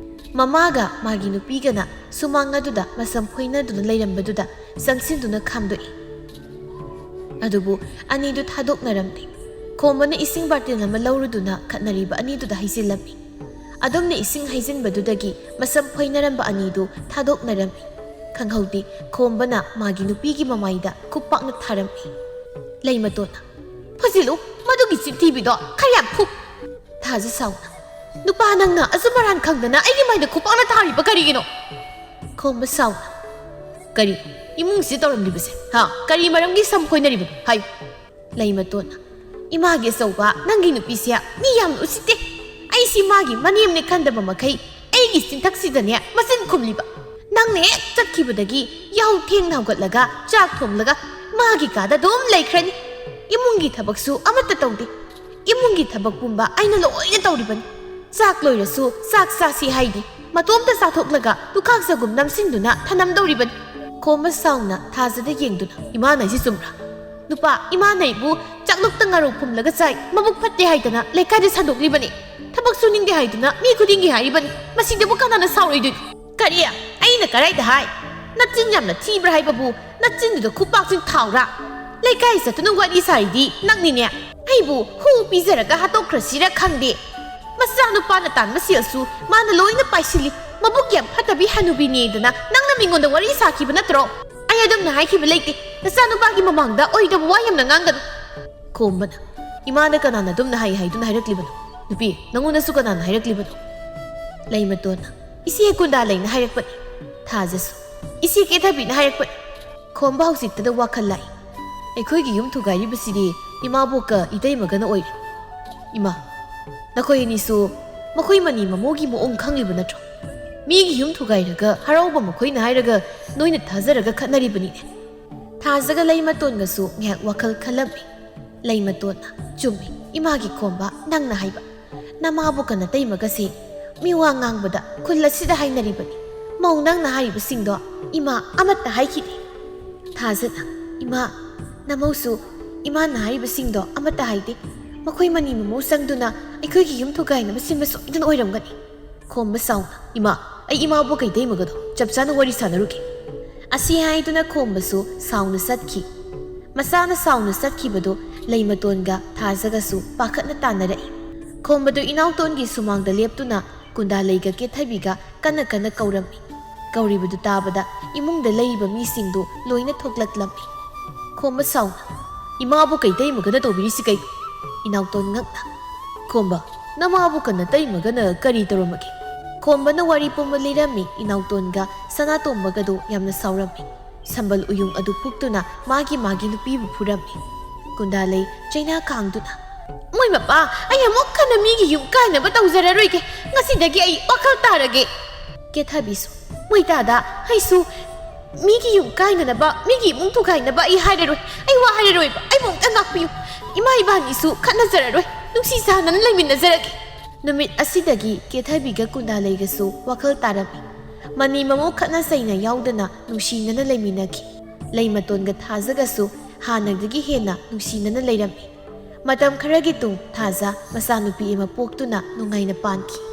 ꯃꯃꯥꯒ ꯃꯥꯒꯤ ꯅꯨꯄꯤꯒꯅ ꯁꯨꯃꯥꯡ ꯑꯗꯨꯗ ꯃꯁꯝ ꯐꯣꯏꯅꯗꯨꯅ ꯂꯩꯔꯝꯕꯗꯨꯗ ꯆꯪꯁꯤꯟꯗꯨꯅ ꯈꯥꯝꯗꯣꯛꯏ꯫ ꯑꯗꯨꯕꯨ ꯑꯅꯤꯗꯨ ꯊꯥꯗꯣꯛꯅꯔꯝꯗꯦ꯫ ꯈꯣꯝꯕꯅ ꯏꯁꯤꯡ ꯕꯥꯔꯇꯤꯟ ꯑꯃ ꯂꯧꯔꯨꯗꯨꯅ ꯈꯠꯅꯔꯤꯕ ꯑꯅꯤꯗꯨꯗ ꯍꯩꯖꯤꯜꯂꯝꯃꯤ꯫ ꯑꯗꯨꯝꯅ ꯏꯁꯤꯡ ꯍꯩꯖꯤꯟꯕꯗꯨꯗꯒꯤ ꯃꯁꯝ ꯐꯣꯏꯅꯔꯝꯕ ꯑꯅꯤꯗꯨ ꯊꯥꯗꯣꯛꯅꯔꯝꯃꯤ꯫ ꯈꯪꯍꯧꯗꯦ, ꯈꯣꯝꯕꯅ ꯃꯥꯒꯤ ꯅꯨꯄꯤꯒꯤ ꯃꯃꯥꯏꯗ ꯈꯨꯄꯥꯛꯅ ꯊꯥꯔꯝꯃꯤ꯫ ꯂꯩꯃꯇꯣꯟꯅ, "ꯐꯨꯖꯤꯜꯂꯨ, ꯃꯗꯨꯒꯤ ꯆꯤꯟꯊꯤꯕꯤꯗꯣ ꯈꯔ ꯌꯥꯝ ꯐꯨ!" ꯊꯥꯖ ꯁꯥꯎꯅ, "ꯅꯨꯄꯥ ꯅꯪꯅ ꯑꯖꯨ ꯃꯔꯥꯟ ꯈꯪꯗꯅ ꯑꯩꯒꯤ ꯃꯥꯏꯗ ꯈꯨꯄꯥꯛꯅ ꯊꯥꯔꯤꯕ ꯀꯔꯤꯒꯤꯅꯣ?" ꯈꯣꯝꯕ ꯁꯥꯎꯅ, "ꯀꯔꯤ ꯏꯃꯨꯡꯁꯤ ꯇꯧꯔꯝꯂꯤꯕꯁꯦ? ꯍꯥ? ꯀꯔꯤ ꯃꯔꯝꯒꯤ ꯁꯝ ꯈꯣꯏꯅꯔꯤꯕꯅꯣ? ꯍꯥꯏꯌꯨ꯫" ꯂꯩꯃꯇꯣꯟꯅ, "ꯏꯃꯥꯒꯤ ꯑꯆꯧꯕ, ꯅꯪꯒꯤ ꯅꯨꯄꯤꯁꯦ ꯃꯤ ꯌꯥꯝꯅ ꯎꯁꯤꯠꯇꯦ꯫ ꯑꯩꯁꯤ ꯃꯥꯒꯤ ꯃꯅꯦꯝꯅꯦ ꯈꯟꯗꯕ ꯃꯈꯩ ꯑꯩꯒꯤ ꯆꯤꯟꯊꯛꯁꯤꯗꯅꯦ ꯃꯆꯤꯟ ꯈꯨꯝꯂꯤꯕ꯫ ꯅꯪꯅ ꯍꯦꯛ ꯆꯠꯈꯤꯕꯗꯒꯤ ꯌꯥꯍꯧ ꯊꯦꯡꯅ ꯍꯧꯒꯠꯂꯒ ꯆꯥꯛ ꯊꯣꯡꯂꯒ ꯃꯥꯒꯤ ꯀꯥꯗ ꯑꯗꯨꯝ ꯂꯩꯈ꯭ꯔꯅꯤ꯫ ꯏꯃꯨꯡꯒꯤ ꯊꯕꯛꯁꯨ ꯑꯃꯠꯇ ꯇꯧꯗꯦ꯫ ꯏꯃꯨꯡꯒꯤ ꯊꯕꯛ ꯄꯨꯝꯕ ꯑꯩꯅ ꯂꯣꯏꯅ ꯇꯧꯔꯤꯕꯅꯤ꯫ ꯆꯥꯛ ꯂꯣꯏꯔꯁꯨ ꯆꯥꯛ ꯆꯥꯁꯤ ꯍꯥꯏꯗꯤ, ꯃꯇꯣꯝꯇ ꯆꯥꯊꯣꯛꯂꯒ ꯂꯨꯈꯥꯛ ꯆꯒꯨꯝ ꯅꯝꯁꯤꯟꯗꯨꯅ ꯊꯅꯝꯗꯧꯔꯤꯕꯅꯤ꯫" ꯈꯣꯝꯕ ꯁꯥꯎꯅ ꯊꯥꯖꯗ ꯌꯦꯡꯗꯨꯅ, "ꯏꯃꯥꯅ ꯍꯥꯏꯁꯤ ꯆꯨꯝꯕ꯭ꯔꯥ? ꯅꯨꯄꯥ, ꯏꯃꯥꯅ ꯑꯩꯕꯨ ꯆꯥꯛꯂꯨꯛꯇ ꯉꯥꯔꯧ ꯐꯨꯝꯂꯒ ꯆꯥꯏ, ꯃꯕꯨꯛ ꯐꯠꯇꯦ ꯍꯥꯏꯗꯅ ꯂꯩꯀꯥꯏꯗ ꯁꯟꯗꯣꯛꯂꯤꯕꯅꯤ꯫ ꯊꯕꯛ ꯁꯨꯅꯤꯡꯗꯦ ꯍꯥꯏꯗꯨꯅ ꯃꯤ ꯈꯨꯗꯤꯡꯒꯤ ꯍꯥꯏꯔꯤꯕꯅꯤ꯫ ꯃꯁꯤꯗꯕꯨ ꯀꯅꯥꯅ ꯁꯥꯎꯔꯣꯏꯗꯣꯏꯅꯣ?" "ꯀꯔꯤ? ꯑꯩꯅ ꯀꯗꯥꯏꯗ ꯍꯥꯏ? ꯅꯆꯤꯟ ꯌꯥꯝꯅ ꯊꯤꯕ꯭ꯔꯥ ꯍꯥꯏꯕꯕꯨ, ꯅꯆꯤꯟꯗꯨꯗ ꯈꯨꯄꯥꯛꯁꯤꯡ ꯊꯥꯎꯔꯥ?" ꯂꯩꯀꯥꯏ ꯆꯠꯇꯨꯅ ꯋꯥꯔꯤ ꯁꯥꯔꯤꯗꯤ ꯅꯪꯅꯤꯅꯦ꯫ ꯑꯩꯕꯨ ꯍꯨ ꯄꯤꯖꯔꯒ ꯍꯥꯠꯇꯣꯛꯈ꯭ꯔꯁꯤꯔ ꯈꯪꯗꯦ꯫ ꯃꯆꯥꯅꯨꯄꯥꯅ ꯇꯥꯟꯕ ꯁꯦꯜꯁꯨ ꯃꯥꯅ ꯂꯣꯏꯅ ꯄꯥꯏꯁꯤꯜꯂꯤ꯫ ꯃꯕꯨꯛ ꯌꯥꯝ ꯐꯠꯇꯕꯤ ꯍꯅꯨꯕꯤꯅꯦꯗꯅ ꯅꯪꯅ ꯃꯤꯉꯣꯟꯗ ꯋꯥꯔꯤ ꯁꯥꯈꯤꯕ ꯅꯠꯇ꯭ꯔꯣ? ꯑꯩ ꯑꯗꯨꯝꯅ ꯍꯥꯏꯈꯤꯕ ꯂꯩꯇꯦ꯫ ꯅꯆꯥꯅꯨꯄꯥꯒꯤ ꯃꯃꯥꯡꯗ ꯑꯣꯏꯗꯕ ꯋꯥ ꯌꯥꯝꯅ ꯉꯥꯡꯒꯅꯨ꯫ ꯈꯣꯝꯕꯅ, ꯏꯃꯥꯅ ꯀꯅꯥꯅ ꯑꯗꯨꯝꯅ ꯍꯥꯏ ꯍꯥꯏꯗꯨꯅ ꯍꯥꯏꯔꯛꯂꯤꯕꯅꯣ? ꯅꯨꯄꯤ, ꯅꯉꯣꯟꯗꯁꯨ ꯀꯅꯥꯅ ꯍꯥꯏꯔꯛꯂꯤꯕꯅꯣ? ꯂꯩꯃꯇꯣꯟꯅ, ꯏꯆꯦ ꯀꯨꯟꯗꯥ ꯂꯩꯅ ꯍꯥꯏꯔꯛꯄꯅꯤ꯫ ꯊꯥꯖꯁꯨ, ꯏꯆꯦ ꯀꯦꯊꯕꯤꯅ ꯍꯥꯏꯔꯛꯄꯅꯤ꯫ ꯈꯣꯝꯕ ꯍꯧꯖꯤꯛꯇꯗ ꯋꯥꯈꯜ ꯂꯥꯛꯏ꯫ ꯑꯩꯈꯣꯏꯒꯤ ꯌꯨꯝ ꯊꯨꯒꯥꯏꯔꯤꯕꯁꯤꯗꯤ ꯏꯃꯥꯕꯣꯛꯀ ꯏꯇꯩꯃꯒꯅ ꯑꯣꯏꯔꯦ꯫ ꯏꯃꯥ, ꯅꯈꯣꯏ ꯑꯅꯤꯁꯨ ꯃꯈꯣꯏ ꯃꯅꯤ ꯃꯃꯧꯒꯤ ꯃꯑꯣꯡ ꯈꯪꯂꯤꯕ ꯅꯠꯇ꯭ꯔꯣ? ꯃꯤꯒꯤ ꯌꯨꯝ ꯊꯨꯒꯥꯏꯔꯒ ꯍꯔꯥꯎꯕ ꯃꯈꯣꯏꯅ ꯍꯥꯏꯔꯒ ꯅꯣꯏꯅ ꯊꯥꯖꯔꯒ ꯈꯠꯅꯔꯤꯕꯅꯤꯅꯦ꯫ ꯊꯥꯖꯒ ꯂꯩꯃꯇꯣꯟꯒꯁꯨ ꯉꯥꯏꯍꯥꯛ ꯋꯥꯈꯜ ꯈꯜꯂꯝꯃꯤ꯫ ꯂꯩꯃꯇꯣꯟꯅ, ꯆꯨꯝꯃꯤ, ꯏꯃꯥꯒꯤ ꯈꯣꯝꯕ, ꯅꯪꯅ ꯍꯥꯏꯕ꯫ ꯅꯃꯥꯕꯣꯛꯀ ꯅꯇꯩꯃꯒꯁꯦ ꯃꯤꯋꯥ ꯉꯥꯡꯕꯗ ꯈꯨꯜ ꯑꯁꯤꯗ ꯍꯥꯏꯅꯔꯤꯕꯅꯤ꯫ ꯃꯧ ꯅꯪꯅ ꯍꯥꯏꯔꯤꯕꯁꯤꯡꯗꯣ ꯏꯃꯥ ꯑꯃꯠꯇ ꯍꯥꯏꯈꯤꯗꯦ꯫ ꯊꯥꯖꯅ, ꯏꯃꯥ, ꯅꯃꯧꯁꯨ ꯏꯃꯥꯅ ꯍꯥꯏꯔꯤꯕꯁꯤꯡꯗꯣ ꯑꯃꯠꯇ ꯍꯥꯏꯗꯦ꯫ ꯃꯈꯣꯏ ꯃꯅꯤ ꯃꯃꯧ ꯆꯪꯗꯨꯅ ꯑꯩꯈꯣꯏꯒꯤ ꯌꯨꯝ ꯊꯨꯒꯥꯏꯅꯕ ꯁꯤꯟꯕ ꯁꯣꯏꯗꯅ ꯑꯣꯏꯔꯝꯒꯅꯤ꯫ ꯈꯣꯝꯕ ꯁꯥꯎꯅ, ꯏꯃꯥ, ꯑꯩ ꯏꯃꯥꯕꯣꯛꯀ ꯏꯇꯩꯃꯒꯗꯣ ꯆꯞ ꯆꯥꯅ ꯋꯥꯔꯤ ꯁꯥꯟꯅꯔꯨꯒꯦ꯫ ꯑꯁꯤ ꯍꯥꯏꯗꯨꯅ ꯈꯣꯝꯕꯁꯨ ꯁꯥꯎꯅ ꯆꯠꯈꯤ꯫ ꯃꯆꯥꯅ ꯁꯥꯎꯅ ꯆꯠꯈꯤꯕꯗꯨ ꯂꯩꯃꯇꯣꯟꯒ ꯊꯥꯖꯒꯁꯨ ꯄꯥꯈꯠꯅ ꯇꯥꯟꯅꯔꯛꯏ꯫ ꯈꯣꯝꯕꯗꯨ ꯏꯅꯥꯎꯇꯣꯟꯒꯤ ꯁꯨꯃꯥꯡꯗ ꯂꯦꯞꯇꯨꯅ ꯀꯨꯟꯗꯥꯂꯩꯒ ꯀꯦꯊꯕꯤꯒ ꯀꯟꯅ ꯀꯟꯅ ꯀꯧꯔꯝꯃꯤ꯫ ꯀꯧꯔꯤꯕꯗꯨ ꯇꯥꯕꯗ ꯏꯃꯨꯡꯗ ꯂꯩꯔꯤꯕ ꯃꯤꯁꯤꯡꯗꯨ ꯂꯣꯏꯅ ꯊꯣꯛꯂꯛꯂꯝꯃꯤ꯫ ꯈꯣꯝꯕ ꯁꯥꯎꯅ, "ꯏꯃꯥꯕꯣꯛꯀ ꯏꯇꯩꯃꯒꯅ ꯇꯧꯕꯤꯔꯤꯁꯤ ꯀꯩꯅꯣ?" ꯏꯅꯥꯎꯇꯣꯟ ꯉꯛꯅ, "ꯈꯣꯝꯕ, ꯅꯃꯥꯕꯣꯛꯀ ꯅꯇꯩꯃꯒꯅ ꯀꯔꯤ ꯇꯧꯔꯝꯃꯒꯦ?" ꯈꯣꯝꯕꯅ ꯋꯥꯔꯤ ꯄꯨꯝꯕ ꯂꯤꯔꯝꯃꯤ ꯏꯅꯥꯎꯇꯣꯟꯒ ꯁꯅꯥꯇꯣꯝꯕꯒꯗꯨ ꯌꯥꯝꯅ ꯁꯥꯎꯔꯝꯃꯤ꯫ ꯁꯝꯕꯜ ꯎꯌꯨꯡ ꯑꯗꯨ ꯐꯨꯛꯇꯨꯅ ꯃꯥꯒꯤ ꯃꯥꯒꯤ ꯅꯨꯄꯤꯕꯨ ꯐꯨꯔꯝꯃꯤ꯫ ꯀꯨꯟꯗꯥꯂꯩ ꯆꯩꯅꯥ ꯈꯥꯡꯗꯨꯅ, "ꯃꯣꯏ ꯃꯄꯥ, ꯑꯩ ꯑꯃꯨꯛ ꯍꯟꯅ ꯃꯤꯒꯤ ꯌꯨꯝ ꯀꯥꯏꯅꯕ ꯇꯧꯖꯔꯔꯣꯏꯒꯦ꯫ ꯉꯁꯤꯗꯒꯤ ꯑꯩ ꯋꯥꯈꯜ ꯇꯥꯔꯒꯦ꯫" ꯀꯦꯊꯕꯤꯁꯨ, "ꯃꯣꯏ ꯇꯥꯗ, ꯑꯩꯁꯨ ꯃꯤꯒꯤ ꯌꯨꯝ ꯀꯥꯏꯅꯅꯕ, ꯃꯤꯒꯤ ꯏꯃꯨꯡ ꯊꯨꯒꯥꯏꯅꯕ ꯑꯩ ꯍꯥꯏꯔꯔꯣꯏ꯫ ꯑꯩ ꯋꯥ ꯍꯥꯏꯔꯔꯣꯏꯕ꯫ ꯑꯩꯕꯨ ꯑꯃꯨꯛꯇ ꯉꯥꯛꯄꯤꯌꯨ꯫ ꯏꯃꯥ ꯏꯕꯥꯅꯤꯁꯨ ꯈꯠꯅꯖꯔꯔꯣꯏ꯫ ꯅꯨꯡꯁꯤ ꯆꯥꯟꯅꯅ ꯂꯩꯃꯤꯟꯅꯖꯔꯒꯦ꯫" ꯅꯨꯃꯤꯠ ꯑꯁꯤꯗꯒꯤ ꯀꯦꯊꯕꯤꯒ ꯀꯨꯟꯗꯥꯂꯩꯒꯁꯨ ꯋꯥꯈꯜ ꯇꯥꯔꯝꯃꯤ꯫ ꯃꯅꯤ ꯃꯃꯧ ꯈꯠꯅ ꯆꯩꯅ ꯌꯥꯎꯗꯅ ꯅꯨꯡꯁꯤꯅꯅ ꯂꯩꯃꯤꯟꯅꯈꯤ꯫ ꯂꯩꯃꯇꯣꯟꯒ ꯊꯥꯖꯒꯁꯨ ꯍꯥꯟꯅꯗꯒꯤ ꯍꯦꯟꯅ ꯅꯨꯡꯁꯤꯅꯅ ꯂꯩꯔꯝꯃꯤ꯫ ꯃꯇꯝ ꯈꯔꯒꯤ ꯇꯨꯡ ꯊꯥꯖ ꯃꯆꯥꯅꯨꯄꯤ ꯑꯃ ꯄꯣꯛꯇꯨꯅ ꯅꯨꯡꯉꯥꯏꯅ ꯄꯥꯟꯈꯤ꯫